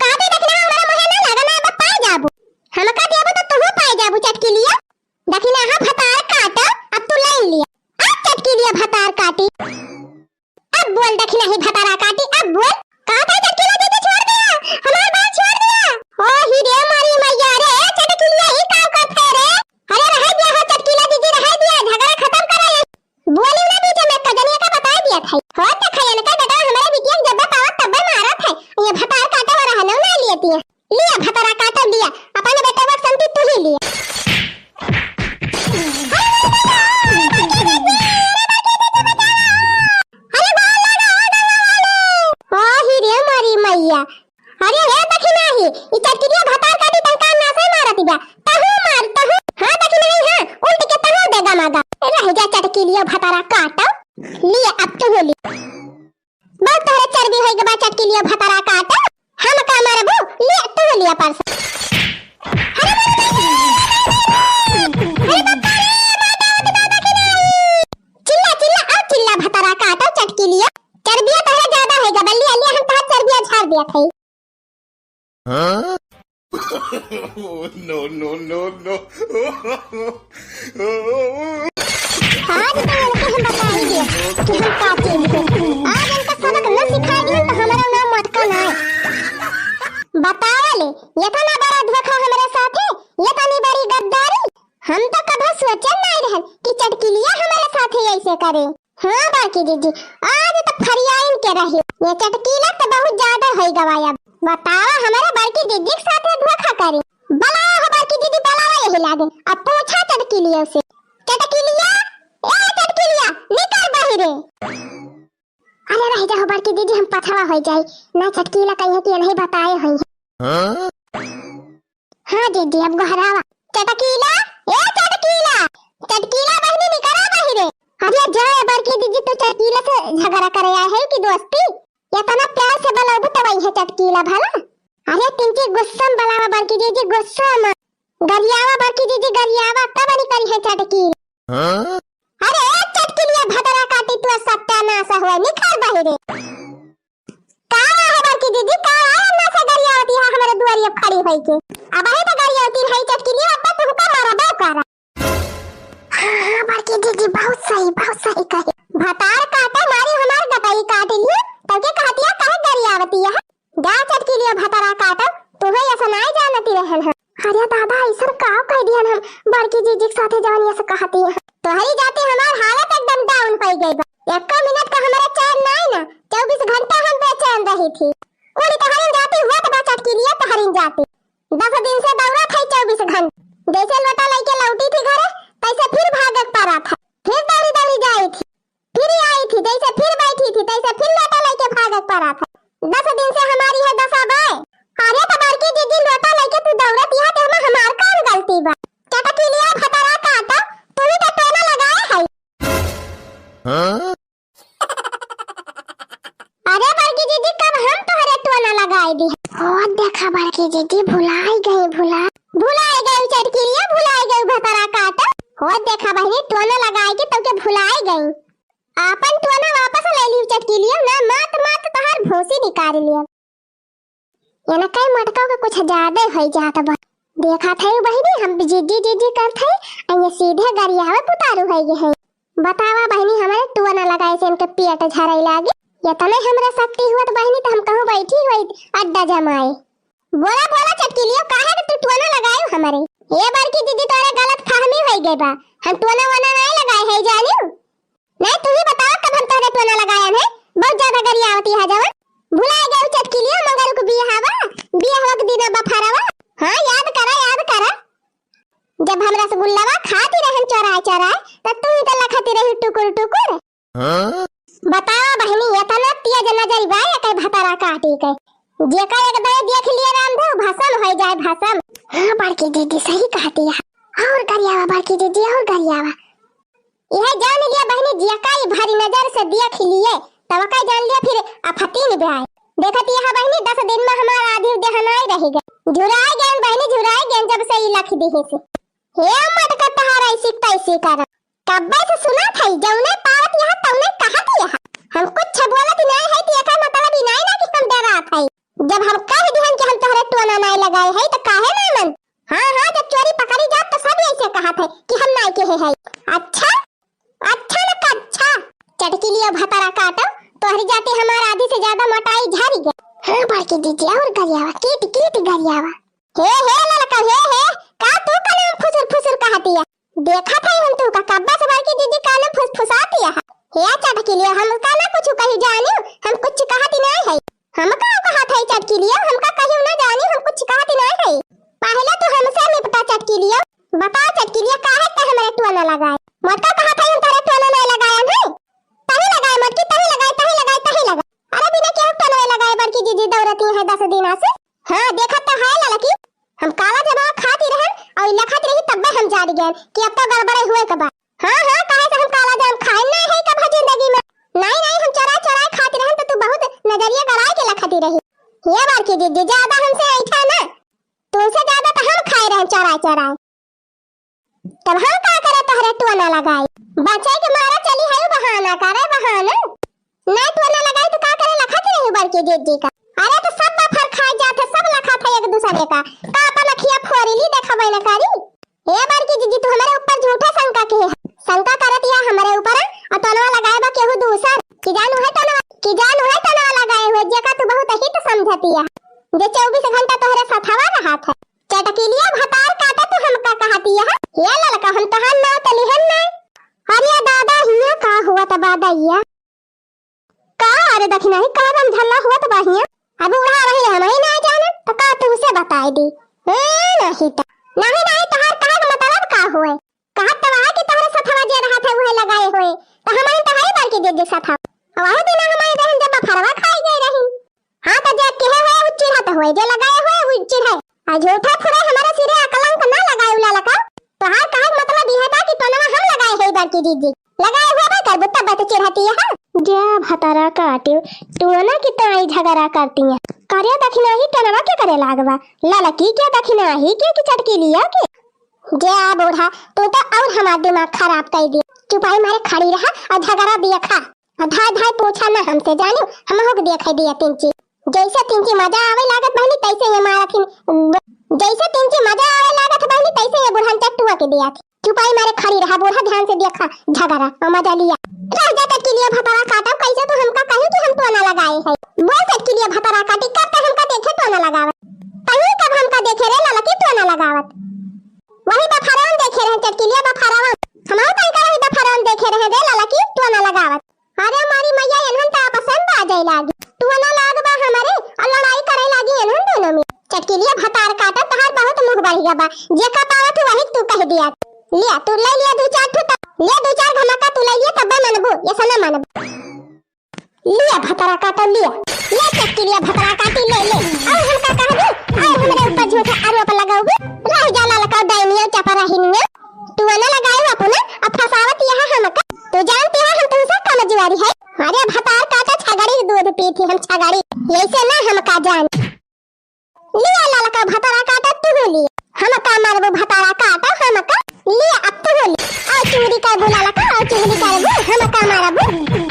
का दे दखिना हमरा मुहे ना लगा ना, अब पाए जाबू। हम का देबो तो तू पाए जाबू चटकीलिया। दखिना हा भतार काटा, अब तू लाइन लिया। अब चटकीलिया भतार काटी। अब बोल दखिना ही भतारा काटी, अब बोल। का था चटकीला दीदी छोड़ दिया, हमार बात छोड़ दिया। ओ ही रे मारी मैया रे, चटकीला ही का करत है रे? अरे रह दिया हो चटकीला दीदी, रह दिया, झगड़ा खतम करा ये। बोली ना बीच में, कजनिया का बताई दिया था। हो तो खयन का बेटा हमारे बिटिया के जब पावा तब मारत है। ये भतार काटा हो रहा ना, ना लेती है। लिया भतारा काटा लिया, अपने बेटा को संती तू ही लिया। अरे गोल लगा, ओ डरा वाले। ओ ही रे मारी मैया। अरे हे दखिना ही, ई चटकिलिया भतार काटी तंका ना से मारत बा। तहू मार, तहू। हाँ दखिना ही, हाँ, उल्ट के तहू देगा मागा। रह जा चटकिलिया भतारा काटा। लिया अब तू हो लिया। बहुत तोहरे चर्बी होई के बा चटकिलिया भतारा काटा। हम का मरबू? ले तू लिया परस। अरे बाप रे, अरे बाप रे, माता होत दादा के नाई। चिल्ला, चिल्ला, और चिल्ला भतारा काटा चटकिलिया। चर्बिया तोहरे ज्यादा होई के बा, लिया, लिया हम तोहर चर्बिया झाड़ दिया थई। हाँ? Oh, no, no, no, no। आज तो इनके हम बताएंगे कि हम का चीज हैं। आज इनका सबक न सिखाएंगे तो हमारा नाम मटका ना है। बताओ ले, इतना बड़ा धोखा हमारे साथ है, इतनी बड़ी गद्दारी। हम तो कभी सोचे नहीं रहन कि चटकिलिया हमारे साथ ही ऐसे करे। हाँ बड़की जीजी, आज तो फरियाइन के रही। ये चटकीला तो बहुत ज्यादा होई गवा अब। बतावा, हमारे बड़की जीजी के साथ धोखा करी। बुलावा हो बड़की जीजी, बुलावा यही लागे। अब पूछा चटकीलिया से। चटकीलिया, ए चटकीलिया, निकल बाहरे। अरे रह जा हो बड़की जीजी, हम पछवा हो जाई। ना चटकीला कही है कि नहीं बताए हुई है। हाँ? हाँ जीजी, अब गोहरावा। चटकीला, ए चटकीला, चटकीला बहिनी निकरा बाहरे। अरे जा ए बड़की जीजी, तू चटकीला से झगड़ा करे आए है कि दोस्ती? इतना प्यार से बुलाबू तो वही है चटकीला भला। अरे तिनकी गुस्सा में बुलावा बड़की जीजी, गुस्सा में। गरियावा बड़की जीजी, गरियावा, तब निकरी है चटकीला। हाँ? अरे ए चटकिलिया भतारा काटी, तू सत्यानाश हुआ, निकल बाहरे। का है बड़की दीदी, का है अन्ना से गरियावती है हमारे दुआरी अब खड़ी होई के? अब है तो गरियावती है चटकिलिया, अब तुमका मारा दो करा। हाँ, हाँ, बड़की दीदी, बहुत सही, बहुत सही कही। भतार काटा मारी हमार गटई काट लियो, तब के कहतिया काहे गरियावती है? जा चटकिलिया भतारा काटा, तुम्हें ऐसा नाई जानती रहन हम। अरे दादा, ऐसन का कह दिहन हम बड़की जीजी के साथे जवन ये से कहती है। तोहरी जाते हमार हालत एकदम down पड़ गई बा। एको मिनट का हमारा चैन नाई ना, चउबीस घंटा हम बेचैन रही थी। उड़ी तोहरिन जाती हुआ तो बा चटकिलिया तोहरिन जाती। दस दिन से दौड़ा था चउबीस घंटा। जैसे लोटा लेके लौटी थी घरे, तैसे फिर भागे पड़ा था। फिर दौड़ी दौड़ी जाई थी। फिर आई थी, जैसे फिर बैठी थी, तैसे फिर लोटा लेके भागे पड़ा था। दस दिन से हमारी है दशा बाय। अरे तो बड़की दीदी लोटा लेके तू दौड़त यहाँ ते हमार कौन गलती बा? चटकिलिया भतारा काटा, तू ही तो टोना लगाए है। हाँ? अरे बड़की दीदी, कब हम तोहरे टोना लगाए दी? ओ देखा बड़की दीदी, भुलाई गई, भुला, भुलाई गई चटकिलिया, भुलाई गई भतारा काटा। ओ देखा बहिनी, टोना लगाए के तोके भुलाई गई। आपन टोना वापस ले लियो चटकिलिया, ना मात मात तोहार भूसी निकाल लियो। ये ना कई मटकाओ के कुछ ज्यादा होई जात बा। देखा थे बहिनी, हम जिद्दी जिद्दी करत है, आ ये सीधे गरियावे पुतारू होई गए हैं। बतावा बहिनी, हमारे टोना लगाए से इनके पेट झरे लागे। ये तने हमरा शक्ति हुआ तो बहिनी, तो हम कहूँ बैठी हुई अड्डा जमाए। बोला बोला चटकिलियो, काहे के तू टोना लगायो हमारे? ए बड़की दीदी, तोरे गलत फहमी होई गई बा, हम टोना वोना नहीं लगाए है जानियो। नहीं, तू ही बताओ, कब हम तोहरे टोना लगायन है? बहुत ज्यादा गरियावती है जवन। भुलाए गए चटकिलिया, मंगरू के बियाहवा, बियाहवा के दिना बफरवा। हाँ, याद करा, याद करा। जब हम रसगुल्लावा खाती रहन चोराए चोराए, तब तू ही तो लखती रही टुकुर टुकुर। हाँ? बताओ बहिनी, इतना जे नजर बा एकर भतारा काटी के। जेकर एक दाईं देख लिए रामदेव, भसम होइ जाए, भसम। हाँ, बड़की दीदी सही कहती है। और गरियावा बड़की दीदी, और गरियावा। यह जान लिया बहिनी, जेका ई भरी नजर से देख लिए, तब का जान लिया फिर आफतीन बा। देखत यह बहिनी, दस दिन में हमार आधी देहनाई रहि गए। झुराई गए बहिनी, झुराई गए जब से ई लख दिहिस। हे मटका तहार ऐसी तैसी कर। कब्बे से सुनत हई, जौने पावत यह तौने कहत यह। हम कुछ बोलत नाहीं है, तो एकर मतलब ई नाहीं ना कि हम डरात हई। जब हम कह दिहन कि हम तोहरे टोना नाहीं लगाए हई, तो काहे ना मन? हाँ, हाँ, जब चोरी पकड़ी जात, तो सब ऐसे कहत है कि हम नाहीं केहे हई। अच्छा, अच्छा न कच्छा। चटकी लियो भतारा काटो, तोहरी जाते हमार आधी से ज्यादा मोटाई झरी गए। हाँ, बड़की दीदी, और गरियावा, कीट, कीट गरियावा। हे, हे, ललका, हे, हे, का तू कने में फुसुर, फुसुर कहतिया? देखत है हम तू का कब्बा से बड़की दीदी काने फुसफुसातिया है। हे चटकी लियो, हम का ना कुछ कही जानियो, हम कुछ कहती नाहीं है। हम का कहत है चटकी लियो, हम का कहियो ना जानियो, हम कुछ कहती नाहीं है। पहले तू हमसे निपटा चटकी लियो, बताओ चटकी लियो, काहे ते हमरे टोना लगाए? मोटका कहत है हम तोहरे टोना नाहीं लगाए है। तही लगाए मोटकी, तही लगाए, तही लगाए, तही लगाए। अरे बिना केहू टोना लगाए बड़की दीदी दौड़ती है दस दिन से। हाँ, देखत तो है ललकी, हम काला जमावा खाती रहन और लखत रही तब्बे हम जान गए कि अब तो गड़बड़े हुए के बा। हाँ, हाँ, काहे से हम काला जाम खाए नाहीं है कब जिंदगी में। नाहीं, नाहीं, हम चोराए, चोराए खाती रहन तो तू बहुत नजरिया गड़ाए के लखती रही। ये बड़की दीदी, ज्यादा हमसे ऐठा ना, तुमसे ज्यादा तो हम खाए रहन चोराए, चोराए। तब हम का करे तोहरे टोना लगाई? बचे के मारा चली है बहाना करे बहाना। नाहीं टोना लगाई तो का करे लखत रही बड़की दीदी का? अरे तो सब बफर खाए जात है, सब लखत है एक दूसरे का। का अपन अखिया फोड़ी ली देखबे न करी? ए बड़की दीदी तू हमरे ऊपर झूठा शंका किहे है। शंका करत या हमरे ऊपर और टोनवा लगाए बा केहू दूसर। कि जान उहे टोनवा, कि जान उहे टोनवा लगाए हुए जेका तू बहुत हित समझतिया। जे चउबीस घंटा तोहरे सथवा रहत है। चटकीलिया भतार काटा तू हमका कहतिया है। ये ललका हम तोहार नाव त लिहन नाहीं। अरे दादा हिया का हुआ त बा दैया? का अरे दखिनाही का रमझल्ला हुआ त बा हिया? अब उड़ा रही हम ही नाहीं जाने त का तुमसे बताए दी? ए नाहीं त। नाहीं नाहीं तोहार कहे के मतलब का हुए? कहत त बा कि तोहरे सथवा जे रहत है उहे लगाए हुए। त हमरे तोहरे बड़की दीदी सथवा। वही दिन हमारे बहन जब बफरवा खाई गई रही। हाँ, त जे केहे हुए उ चिढ़त हुए, जे लगाए हुए उ चिढ़े। आ झूठा फुरे हमारे सिरे अकलंक ना लगाए उ ललका। तोहार कहे के मतलब इहे बा कि टोनवा हम लगाए है बड़की दीदी। लगाए हुए बा करबू तब तो चिढ़ती है। जा भतारा काटे, टोना की ताई झगड़ा करती है। करे दखिनाही टोनवा के करे लागबा? ललकी के दखिनाही के कि चटकीलिया के? जा बूढ़ा, तू तो और हमार दिमाग खराब कर दिया। चुपाई मारे खड़ी रहा और झगड़ा दिया खा। आ धाय धाय पूछा ना हमसे, जानियो, हमहू के देखे दिया तिनची। जैसे तिनची मजा आवे लागत बहिनी, तैसे ये मारत हिन। जैसे तिनची मजा आवे लागत बहिनी, तैसे ये बुढ़न चट्टुआ के दिया थी। चुपाई मारे खड़ी रहा, बूढ़ा ध्यान से देखा, झगड़ा और मजा लिया। रह जा चटकीलिया भतारा काटा, कैसे तू हमका कही कि हम टोना लगाए है। बोल चटकीलिया भतारा काटी, कब तक हमका देखे टोना लगावत? कहीं कब हमका देखे रे ललकी टोना लगावत? वही बफरवन देखे रहे, चटकीलिया बफरवन। हमहू तनका वही बफरवन देखे रहे रे ललकी टोना लगावत। अरे हमारी मैया, इन्हन त आपस में बाजे लागी। टोना लागबा हमरे और लड़ाई करे लागी इन्हन दोनों में। चटकीलिया भतार काटा, तहार बहुत मुँह बढ़िया बा। जेका पावत हूँ वही तू कह दिया। लिया, तू ले लिया दू चार ठो त-, लिया दू चार धमाका तू ले लिया, तब्बे मनबू, ये सना मनबू। लिया भतारा काटा, लिया। लिया चटकीलिया भतारा काटी, ले, ले। और हमका कह दू, और हमरे ऊपर झूठा आरोप लगाओगे। रह जा ललका डाइनिया चपराहिनिया। टोना लगाए अपना, अब फंसावत यह हमका। तू जानती है हम तुमसे कमजोरी है। अरे भतार काटा छगड़ी दूध पीती हम छगड़ी। ऐसे ना हमका जान। लिया ललका भतारा काटा तू लिया। हमका मारबू भतारा काटा हमका। लिया अब तू लिया। और चुंगली करबू ललका, और चुंगली करबू हमका मारबू।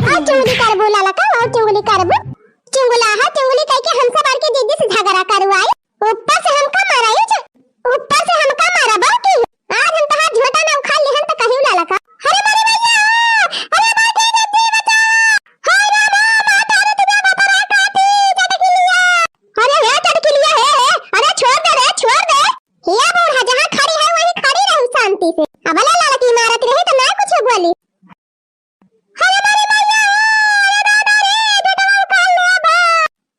और चुंगली करबू ललका, और चुंगली करबू। चुंगला है, चुंगली कह के हमसे बढ़ के दीदी से झगड़ा करवाई। ऊपर से हमका मारा, ये जो ऊपर से हमका मारा, बा की? आज हम तहार झोटा ना उखाड़ लिहन त कहियो ना लगा। अरे मारी मैया! अरे मार दे, दे, दे, बचा! हाय रामा, माता रे, तुझे बपरा काटी, चटकीलिया! अरे हे चटकीलिया, हे, हे! अरे छोड़ दे रे, छोड़ दे! हे बूढ़ा, जहाँ खड़ी है, वहीं खड़ी रहू शांति से। अब ले ललकी मारत रही त ना कुछ बोली। अरे मारी मैया, अरे दादा रे, बेटवा उखाड़ ले बा।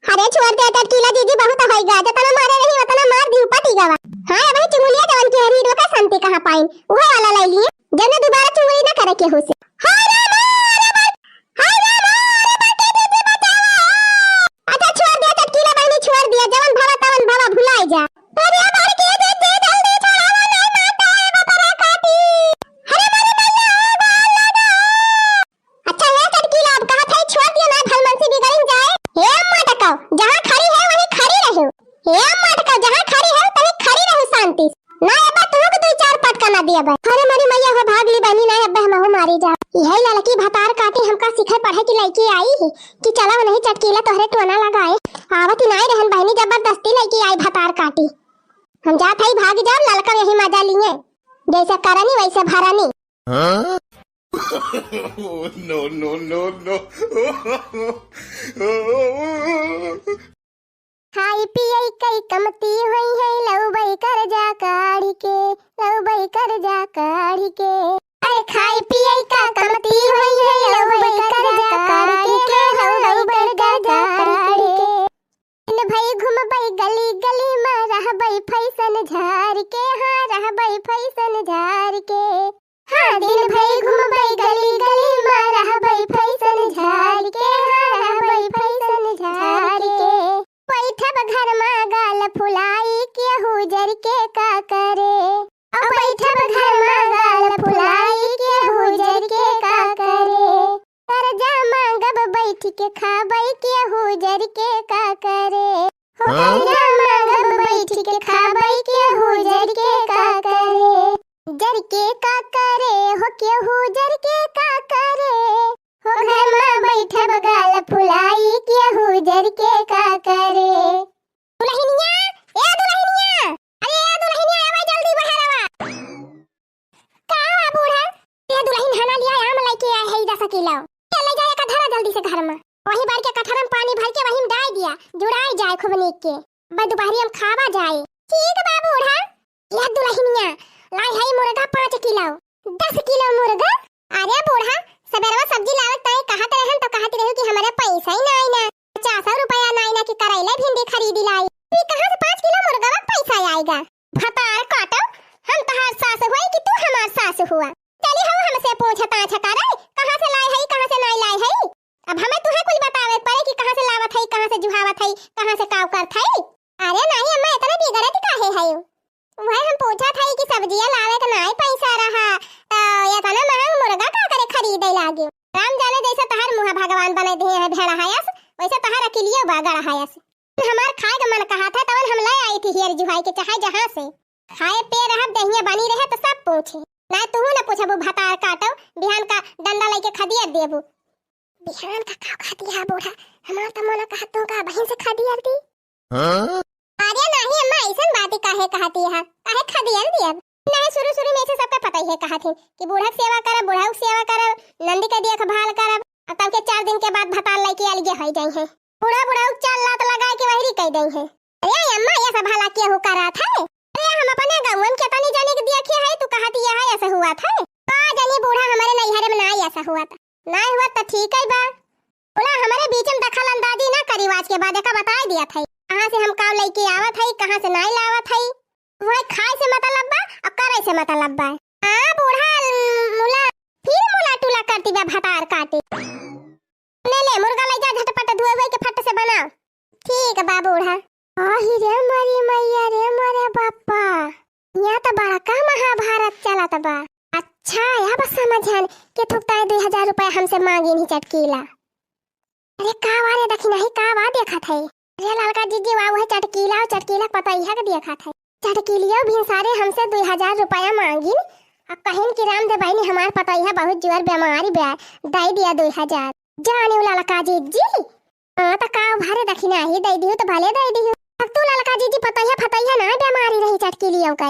अरे छोड़ दे, चटकीला दीदी बहुत होइगा, जतना मारे रही, उतना मार दी। कि चला नहीं चटकीला तोहरे टोना लगाए। आवत ही नाई रहन बहिनी, जबरदस्ती लइके आई भतार काटी। हम जात हई, भाग जाओ, ललका यही मजा लिए, जैसे करनी वैसे भरनी। हाँ? Oh, no, no, no, no। खाई पियई कई कमती होई है, लउबई कर्जा काढ़ी के, लउबई कर्जा काढ़ी के। अरे खाई पियई का कमती होई है, लउबई कर्जा काढ़ी के, लउबई कर्जा काढ़ी के। दिन भई घुमबई गली गली मा, रहबई फैशन झार के, हाँ, रहबई फैशन झार के। हाँ, दिन भई घुमबई गली गली मा, रहबई फैशन झार के, हाँ, रहबई फैशन झार के। बैठब घर मा गाल फुलाई, केहू जर के का करे। अब बैठब घर मा गाल फुलाई, केहू जर के का करे। कर्जा मांगब बैठ के खाबई, केहू जर के का करे। हो हाँ? कर्जा मांगब बैठ के खाबई, केहू जर के का करे। जर के का करे, हो केहू जर के का करे। हो घर मा बैठब गाल फुलाई, केहू जर के का करे। दुलहिनिया, ए दुलहिनिया, अरे ए दुलहिनिया, आवा जल्दी बाहर आवा। का हुआ बूढ़ा? ए दुलहिन हना लिया, आम लइके आए है दस किलो। ए ले जाए का धरा जल्दी से घर मा। वही बार के कठरम पानी भर के वही में डाल दिया, जुड़ाई जाए खूब नीक के। बस दोपहरी हम खावा जाए। ठीक बा बूढ़ा। ए दुलहिनिया, लाई है मुर्गा पाँच किलो। दस किलो मुर्गा? अरे बूढ़ा, सबेरवा सब्जी लावत ताई कहत रहन तो कहत रहू कि हमरे पैसा ही नाई ना, पचास रुपया नाई ना कि करैला भिंडी खरीदी लाई। तू कहाँ से पाँच किलो मुर्गवा पैसा आएगा? भतार काटो, हम तहार सास हुई कि तू हमार सास हुआ? चली हो हमसे पूछताछ करे, कहाँ से लाए है, कहाँ से नाई लाए है? अब हमें तुहे कुल बतावे के पड़े कि कहाँ से लावत है, कहाँ से जुहावत है, कहाँ से काव करत है। अरे नाई अम्मा, इतना बिगड़त काहे है? वह हम पूछत हई कि सब्जिया लावे के नाई पैसा रहा, त एतना महंग मुर्गा का करे खरीदे लागे? राम जाने जैसे तहार मुँह भगवान बने दिए हैं भेड़ाहायस, वैसे तहार अकिलियो बा गड़ाहायस। हमार खाए के मन कहत है, तवन हम ले आई थी हियर जुहाई के, चाहे जहाँ से। खाए पे रहब, दहिया बनी रहे त सब पूछे। नाई तुहू न पूछबू भतार काटो, बिहान का डंडा लइके खदिया देबू। बिहान का का खदिया बूढ़ा, हमार त मोला कहत तू का बहिन से खदिया दी। हाँ? अरे नाही अम्मा, ऐसन बात काहे कहती है? काहे खदियन दियब? नहीं, शुरू शुरू में ऐसे सबका पता ही है कहत ही कि बूढ़ा के सेवा करब, बूढ़ा के सेवा करब, नंदी के देखभाल करब। अब तब के चार दिन के बाद भतार लइके अलगे हो जाई है। बूढ़ा बूढ़ा के चाल लात लगाए के वहरी कह दई है। अरे अम्मा, ये सब भला केहू करत है? अरे हम अपने गौवन के तनी जनी के देखिए है, तू कहती है ऐसे हुआ था? का जनी बूढ़ा, हमारे नैहरे में ना ऐसा हुआ था। नाई हुआ त ठीक है बा। बोला, हमरे बीच में दखल अंदाजी ना करी, आज के बाद एका बताई दिया था, कहाँ से हम काव लइके आवत है, कहाँ से नाई लावत है। वह खाए से मतलब बा और करे से मतलब बा। हाँ बूढ़ा, मुला, फिर मुला टूला करती बा भतार काटी। ले ले मुर्गा ले जा, झटपट धुए हुए के फट से बनाओ। ठीक बा बूढ़ा। आही रे मोरी मैया रे मोरे बापा, यहाँ तो बड़का महाभारत चलत बा। अच्छा, अब समझन के थुकता है दुई हजार रुपया हमसे मांगी नहीं चटकीला। अरे का वा रे दखिनाही, का वा देखत है? अरे ललका जीजी वा, वह चटकीला और चटकीला पतैया के देखत है। चटकीलियो भिनसारे हमसे दुई हजार रुपया मांगिन, अब कहिन कि राम दे बहिनी हमार पतैया बहुत जोर बीमारी बा, दे दिया दुई हजार। जाने उ ललका जीजी, हाँ, त का भरे दखिनाही दे दिहु, त भले दे दिहु। अब तू ललका जीजी पतैया फतैया ना बीमारी रही चटकीलियो के।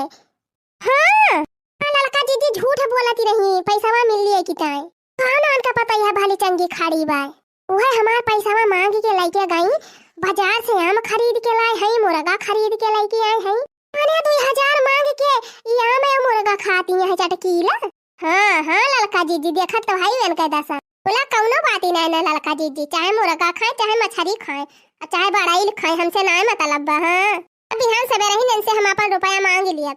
हाँ, हाँ, ललका जीजी झूठ बोलती रही, पैसवा मिल लिए कि ताई। कौन उनका पतैया भली चंगी खाड़ी बाय। उहे हमार पैसवा मांग के लइके गई, बाजार से आम खरीद के लाए हई, मुर्गा खरीद के लइके आए हई। अरे दुई हजार मांग के ई आम या मुर्गा खाती है चटकीला। हाँ, हाँ, ललका जीजी, देखत तो हई उनके दशा। बोला, कौनो बात ही नहीं ना ललका जीजी, चाहे मुर्गा खाए, चाहे मछरी खाए, और चाहे बड़ाइल खाए, हमसे ना मतलब बा। हाँ, अब बिहान सबेरे ही इनसे हम अपन रुपया मांग लिया।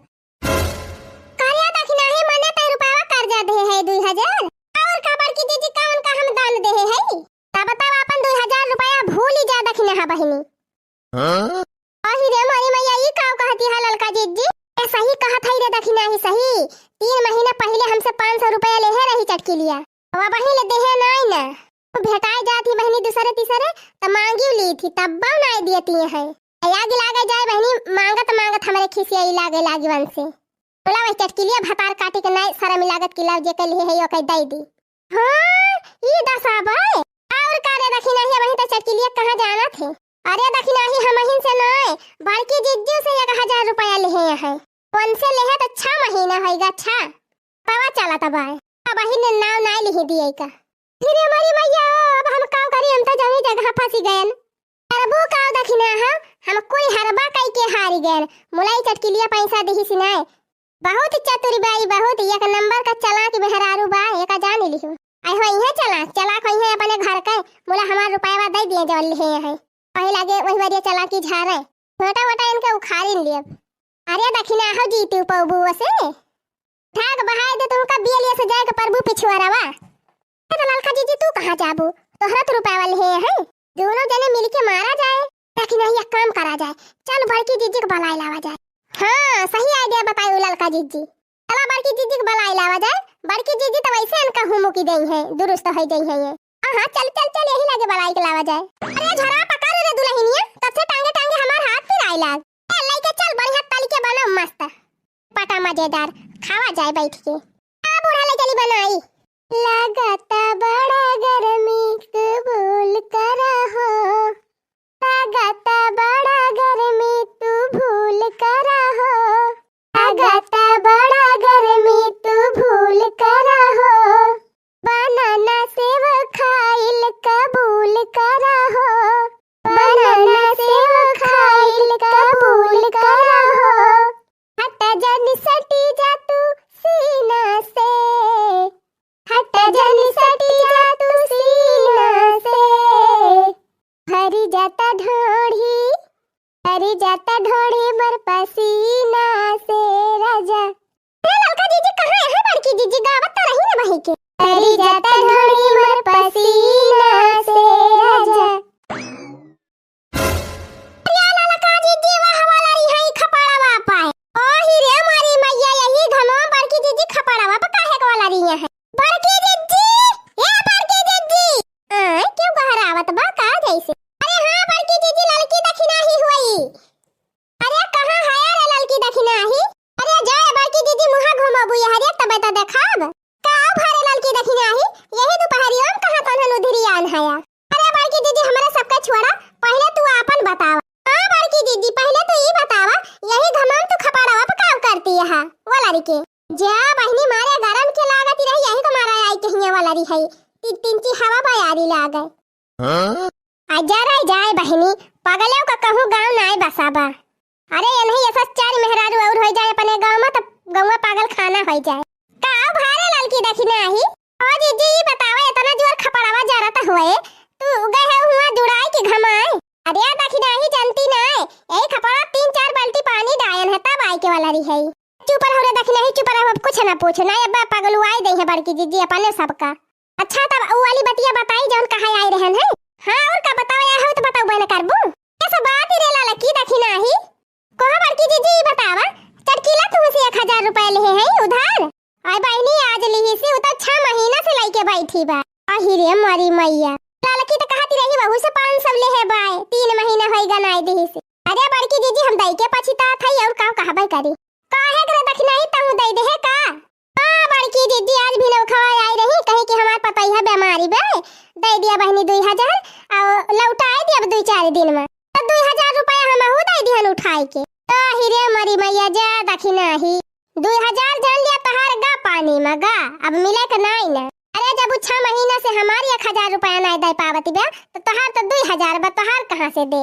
करे दखिनाही मने तै रुपया कर्जा दे है दुई हजार, और का बड़की जीजी का उनका हम दान दे है? तब तब अपन दुई हजार रुपया भूल ही जा दखिनाहा बहिनी। हाँ? अही रे मोरी मैया, ई काव कहती है ललका जीजी? ए, सही कहत है रे दखिनाही, सही। तीन महीना पहिले हमसे पाँच सौ रुपया लेहे रही चटकीलिया। अब वही ले देहे नाई ना। वो भेटाए जात ही बहिनी दूसरे तीसरे, त मांगी ली थी, तब नाई देती है। ए, आग लागे जाए बहिनी, मांगत मांगत हमरे खिसिया ई लागे लागी वन से। बोला वही चटकीलिया भतार काटी के नाई शरम लागत कि लाव जे के लिए है, ओके दे दी। हाँ, ई दशा बा। का रे दखिनाही, अबहिन त चटकिलिया कहाँ जानत है? अरे दखिनाही, हमहिन से नाय, बड़की जिज्जी से एक हजार रुपया लिहे हैं। उनसे लेहे त छह महीना होइगा, छह। पवा चलत बाय। अबहिन नाव नाय लिहे दिए का। फिर हमारी मैया, अब हम का करी, हम त जमी जगह फंसी गयन। करबू का दखिना है, हम कोई हरबा कई के हारी गयन। मुलाई चटकिलिया पैसा दिही सिनाय। बहुत चतुर बाई, बहुत एक नंबर का चालाक मेहरारू बा, एका जान लिहू। आई होई है चालाक, चालाक होई है अपने घर के, मुला हमार रुपया दे दिए जौन लिहे हैं। वही लगे वही बारिया चालाकी झारे, छोटा वोटा इनके उखाड़िन लियब। अरे दखिना हो जीती पौबू से, ठाक बहाय दे तुमका बियलिया से जाए के प्रभु पिछुआरवा। ए तो ललका जीजी तू कहाँ जाबू, तोहरा तो रुपया लिहे हैं। दोनों जने मिलके मारा जाए। दखिनाही एक काम करा जाए, चल बड़की जीजी के बलाई लावा जाए। हाँ, सही आइडिया बताई उ ललका जीजी। चला बड़की जीजी के बलाई लावा जाए, बड़की जीजी तो वैसे इनका हुमुकी देई है, दुरुस्त हो जाई है ये। हाँ, हाँ, चल, चल, चल, यही लगे बलाई के लावा जाए। अरे झरा पकड़ रे दुलहिनिया, तब से टांगे टांगे हमार हाथ पिराए लाग। ए, लइके चल, बढ़िया तल के बना मस्त। पटा मजेदार, खावा जाए बैठ के। आ बूढ़ा ले चली बनाई। लागता बड़ा गर्मी, कबूल करा हो। लागता बड़ा गर्मी, तू भूल करा हो। लागता बड़ा गर्मी, तू भूल करा हो। बनाना सेव खाइल कबूल करा हो। बनाना सेव खाइल कबूल करा हो। हट जन सटी जा तू सीना से, हट जन सटी जा तू सीना से। भरी जाता ढोढ़ी, भरी जाता ढोढ़ी मोर पसीना से राजा। अरे ललका जीजी कहाँ है बड़की जीजी, गावत तो रही ना वहीं के। भरी जाता ढोढ़ी मोर पसीना से राजा। अरे ललका जीजी, वाह वाला रही है खपड़वा पाए। ओ ही रे मारी मैया, यही घमवा बड़की जीजी खपड़वा पर काहे के वाला रही है? बड़की जीजी, ए बड़की जीजी। आय, क्यों बाहर आवत बा का जैसे? अरे हाँ बड़की जीजी, ललकी दखिनाही हुई। अरे कहाँ हया रे ललकी दखिनाही? अरे जा ए बड़की जीजी, मुँहा घुमाबू यहरिया तबे त देखाब। का भरे ललकी दखिनाही, यही दुपहरिया में कहाँ तोहन उधिरी आन हया? अरे बड़की दीदी, हमरे सबका छोड़ा, पहिले तू आपन बतावा। हाँ बड़की दीदी, पहिले तू ई बतावा, यही घमम तू खपड़वा पे काम करती है, वो लड़के। जा बहिनी, मारे गरम के लागत रही, यही को मारा आई कहिया वाला रही है, तीन तीन की हवा बयारी लागे। हाँ? आ जरा जाए बहिनी, पगलेव का कहूँ गाँव नाय बसा बा। अरे, एनही ऐसा चार मेहरारू और होई जाए अपने गाँव में, तब गौवा पागल खाना होई जाए। का भारे ललकी दखिनाही? ओ जीजी, ई बतावा, इतना जोर खपड़वा जरत हुए, तू गए है हुआ जुड़ाई के घमाए? अरे दखिनाही, जनती ना है, यही खपड़ा तीन चार बाल्टी पानी डायन है, तब आए के वाला रही है। चुप रहो रे दखिनाही, चुप रहो, अब कुछ ना पूछो ना, अब पगलुआई दे है बड़की जीजी अपने सबका। अच्छा, तब उ वाली बतिया बताई जौन कहा आई रहन है। हाँ, और का बताओ, या हो तो बताओ बहन करबू। कैसे बात रे ललकी दखिनाही? कोहा बड़की जीजी, ई बतावा, चटकीला तुमसे एक हजार रुपया लिहे है उधार? आय बहिनी, आज लिही से, उ तो छह महीना से लइके बैठी बा। अही रे मरी मैया, ललकी तो कहती रही वहू से पाँच सौ लिहे बाय, तीन महीना होई गनाई दिही से। अरे बड़की जीजी, हम दई के पछितात हई और का कहबे करी। काहे करे दखिनाही तहु दई दे है का? हाँ बड़की दीदी, आज भी नौखवा आई रही, कही कि हमार पतैया बीमारी बे, दे दिया बहिनी दुई हजार, और लौटाए दिया अब दुई चार दिन में। तो दुई हजार रुपया हमहू दे दिहन उठाई के। तो हिरे मरी मैया जा दखिनाही, दुई हजार जान लिया तहार गा पानी में गा, अब मिले के नाई ना। अरे जब उ छह महीना से हमार एक हजार रुपया नाई दे पावती बे, तो तोहार तो दुई हजार बा, तोहार कहाँ से दे?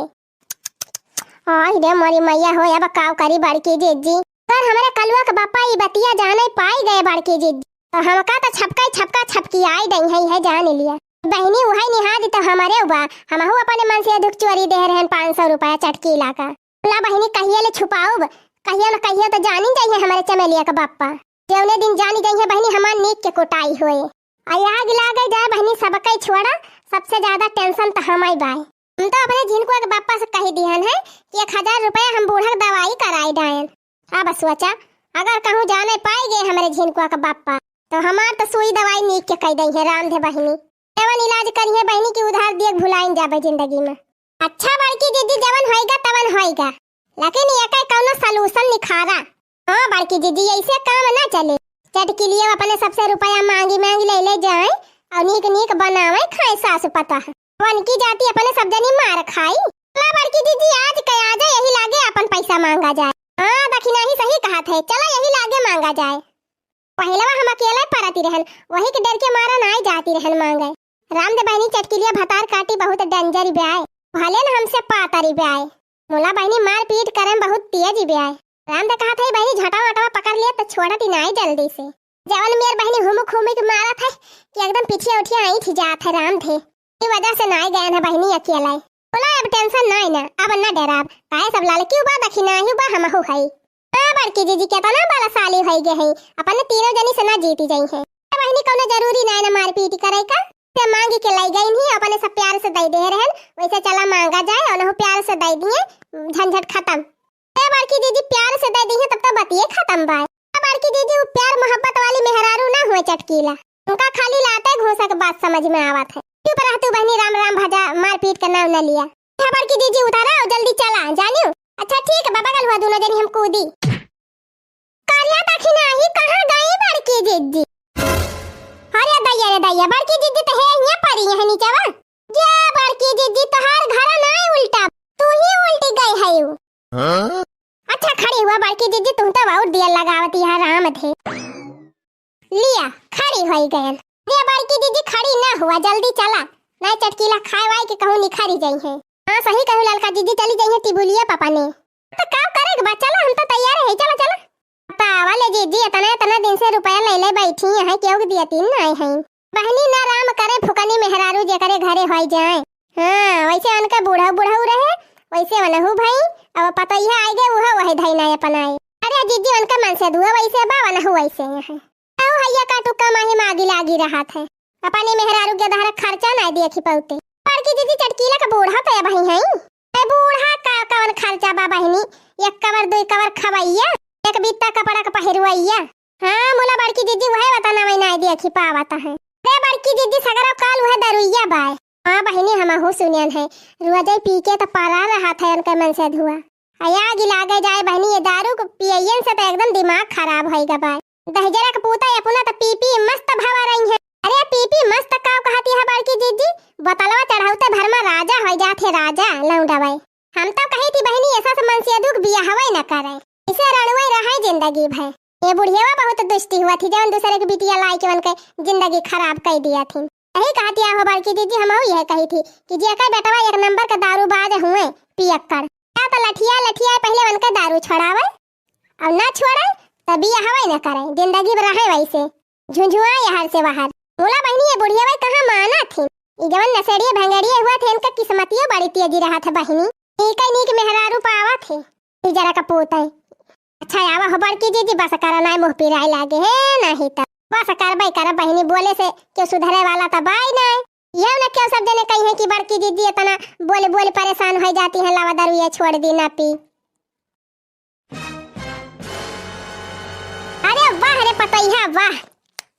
आई रे मोरी मैया हो, अब काव करी बड़की जीजी। अगर हमरे कलुआ के बापा ई बतिया जाने पाई गए बड़की जीजी, तो हमका तो छपका ही छपका छपकी आई गई है, है जान लिया। बहिनी उहै निहाद तो हमरे उबा, हमहू अपने मन से दुख चोरी दे रहन पाँच सौ रुपया चटकीला का। ला बहिनी कहिया ले छुपाउब, कहिया न कहिया तो जानी जाइए हमरे चमेलिया के बापा। जौने दिन जानी जाइए बहिनी हमार नीक के कुटाई होए। आ आग लागे जाए बहिनी सबके छोड़ा, सबसे ज्यादा tension तो हमाई बाय। हम तो अपने झिनकुआ के बापा से कही दिहन है कि एक हजार रुपया हम बूढ़ा के दवाई कराई डायन। अब सोचा, अगर कहूँ जाने पाई गए हमरे झिनकुआ के बापा, तो हमार तो सुई दवाई नीक के कह दई है राम दे बहिनी। एवन इलाज करी है बहिनी की उधार दिए के भुलाइन जाबे जिंदगी में। अच्छा बड़की दीदी, जवन होइगा तवन होइगा, लेकिन एकर कौनो solution निखारा। हाँ बड़की दीदी, ऐसे काम ना चले। चटकिलियो अपने सबसे रुपया मांगी मांगी ले ले जाए, अउर नीक नीक बनावइ खाइ सास पतोह। वनकी जाति अपने सब जनी मार खाई। चला बड़की जिज्जी, आज क आजे यही लागे आपन पैसा माँगा जाए। हाँ, दखिनाही सही कहत है, चला यही लागे माँगा जाए। पहिलवा हम अकेले परती रहन, वही के डर के मारा नाई जाती रहन माँगे। राम दे बहिनी, चटकिलिया भतार काटी बहुत danger बाय, भले न हमसे पातरी बाय। मुला बहिनी मारपीट करे में बहुत तेज बाय। राम दे कहत है, बहिनी झटवा वटवा पकड़ लिया त छोड़त ही नाई जल्दी से। जवन मेर बहिनी हुमुक हुमुक मारत है कि एकदम पिठिया उठिया ऐंठ जात है राम दे। ई वजह से नाई गयन है बहिनी अकेले। बोला, अब tension नाई ना, अब ना डराब, काहे सब लड़की बा, दखिनाही बा, हमहू हई। हाँ बड़की जिज्जी, केतना बलशाली होइ गए है, अपने तीनों जनी से ना जीती जइहैं। ए बहिनी, कउनो जरूरी नाई ना मारपीट करे का, से माँगी के लइ गइन ही, अपने सब प्यार से दइ दे रहन, वैसे चला माँगा जाए, उनहु प्यार से दइ दिए, झंझट खतम। ए बड़की जिज्जी, प्यार से दइ दिहे तब तो बतिये खतम बाय। ए बड़की जिज्जी, उ प्यार मोहब्बत वाली मेहरारू ना हुए चटकीला, उनका खाली लाते घूसा के बात समझ में आवत है। चुप रह तू बहिनी, राम राम भजा, मारपीट का नाम न लिया। ए बड़की जिज्जी, उतारा अउर जल्दी चला, जानियो। अच्छा ठीक बा, बगल हुआ दुनो जनी हम कूदी। कारिया दखिनाही कहाँ गई बड़की जिज्जी? अरे दैया रे दैया, बड़की जिज्जी तो है हियाँ परी है नीचवा। जा बड़की जिज्जी, तोहार घर नाई उल्टा, तू ही उल्टी गई है यू। हाँ? अच्छा खड़ी हुआ बड़की जिज्जी, तू तो बहुत दिया लगावती है राम दे। लिया, खड़ी होई गयन। लिया बड़की जिज्जी, खड़ी ना हुआ, जल्दी चला, नाई चटकीला खाए वाए के कहूँ निखरी जइहैं। हाँ सही कहू ललका जिज्जी, चली जइहैं टिबुलिया पापा ने। तो का करे के बा, चला हम तो तैयार है, चला चला। बतावा ले जिज्जी, इतना इतना दिन से रुपया ले ले बैठी हैं, केहू के दिया तीन नाई है। बहिनी ना राम करे फुकनी मेहरारू जेकरे घरे होई जाए। हाँ, वैसे उनका बूढ़ा बूढ़ा रहे, वैसे वनहु भई, अब पतैया आइ गए, उहो वही धई नाई अपनाए। अरे जिज्जी, उनका मनसेधुआ वैसे बा, वनहु वैसे हैं। अउ हैया का टुक्का माही मागी लागी रहत है। अपनी मेहरारू के दहर खर्चा नाई देखी पौते। बड़की जिज्जी चटकीला का बूढ़ा तो अबही हैं। ए बूढ़ा का कवन खर्चा बा बहिनी? एक कवर, दुई कवर खवैया, एक बित्ता कपड़ा का पहिरवैया। हाँ, मुला बड़की जिज्जी वहे वतन अवै नाई देखी पावत है। रे बड़की जिज्जी सगरो काल वहे दरुइया बाय। हाँ बहिनी, हमहू सुनियन है, रोजै पी के तो परा रहत है उनके मनसेधुआ। अया आगी लागे जाए बहिनी, ये दारू के पियैयन से तो एकदम दिमाग खराब होई गा बाय। दहिजरा के पूता ये अपना तो पी पी मस्त भवा रही है। अरे पी पी मस्त काव कहती है बड़की जिज्जी, बोतलवा चढ़ौते भर में राजा होई जात है राजा लौंडवै। हम तो कही थी बहिनी ऐसा से मनसेधु के बियाहवै न करे, इसे रणवै रहे जिंदगी भर। ये बुढ़ियावा बहुत दुष्टी हुआ थी जवन दूसरे के बिटिया लाई के उनके जिंदगी खराब कर दिया थी। यही कहती है हो बड़की जिज्जी, हमहू यह कही थी कि जेकर बेटवा एक नंबर का दारूबाज हुए, पियक्कड़, या तो लठिया लठिया पहले उनके दारू छोड़ावे, अउर ना छोड़े तो बियाहवै न करे, जिंदगी भर रहे वैसे झुंझुआ यहाँ से बाहर। मुला बहिनी ये बुढ़ियावा कहाँ माना थी, ये जवन नशेड़िए भंगेड़िए हुआ थे इनका किस्मतियो बड़ी तेजी रहत है बहिनी, नीक नीक मेहरारू पावा थे। ई जरा का पूत है। अच्छा आवा हो बड़की जिज्जी, बस करा नाई, मुँह पिराए लागे है, नहीं तो बस करबै करब बहिनी, बोले से क्यों सुधरे वाला तो बाई नाई। यह न क्यों सब जने कही है कि बड़की जिज्जी इतना बोले बोले परेशान हो जाती है, लावा दारू ये छोड़ दी ना पी। अरे वाह रे पतोहिया वाह,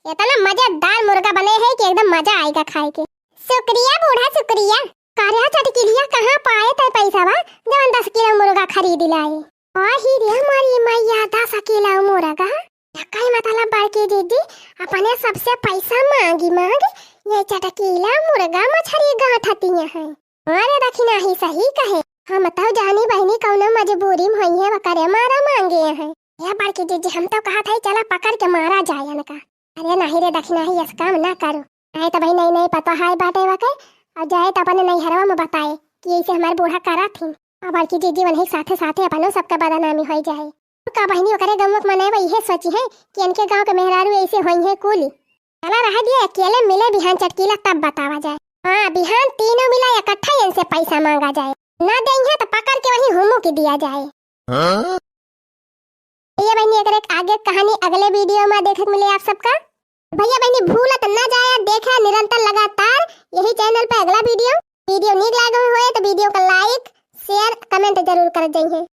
इतना मजेदार मुर्गा बने है कि एकदम मजा आएगा खाए के। शुक्रिया बूढ़ा शुक्रिया। कारिया चटकिलिया कहाँ पाए तै पैसा बा जवन दस किलो मुर्गा खरीद लाए? आही रे हमारी मैया, दस किलो मुर्गा। यक्कै मतलब बड़की जिज्जी अपने सबसे पैसा मांगी मांग ये चटकीला मुर्गा मछरी गांठतिया है। अरे दखिनाही सही कहे, हम तो जानी बहिनी कौनो मजबूरी में होई है, वकरे मारा मांगे हैं। ये बड़की जिज्जी हम तो कहत है चला पकड़ के मारा जाए इनका। अरे नहीं रे दखिनाही, ऐसा काम ना करो, नहीं तो भाई नई नई पतोहाई बाटे वके, और जाए तो अपने नैहरवा में बताए कि ऐसे हमारे बूढ़ा करा थी। अब बड़की जिज्जी वनही साथे साथे अपनो सबके बदनामी होई जाए। का बहिनी ओकरे गौवा के मनई बा इहे सोची है कि इनके गांव के मेहरारू ऐसे होई है कुली। चला रह दिया, अकेले मिले बिहान चटकीला तब बतावा जाए। हाँ, बिहान तीनों मिला इकट्ठा इनसे पैसा मांगा जाए, ना देइहे तो पकड़ के वहीं हुमुकी दिया जाए। हाँ? भैया बहिनी एकरे आगे कहानी अगले वीडियो में देखे के मिले आप सबका। भैया बहिनी भूलत ना जाए, देखे निरंतर लगातार यही चैनल पे अगला वीडियो। वीडियो नीक लागे होए तो वीडियो का like, share, comment जरूर कर जाइए।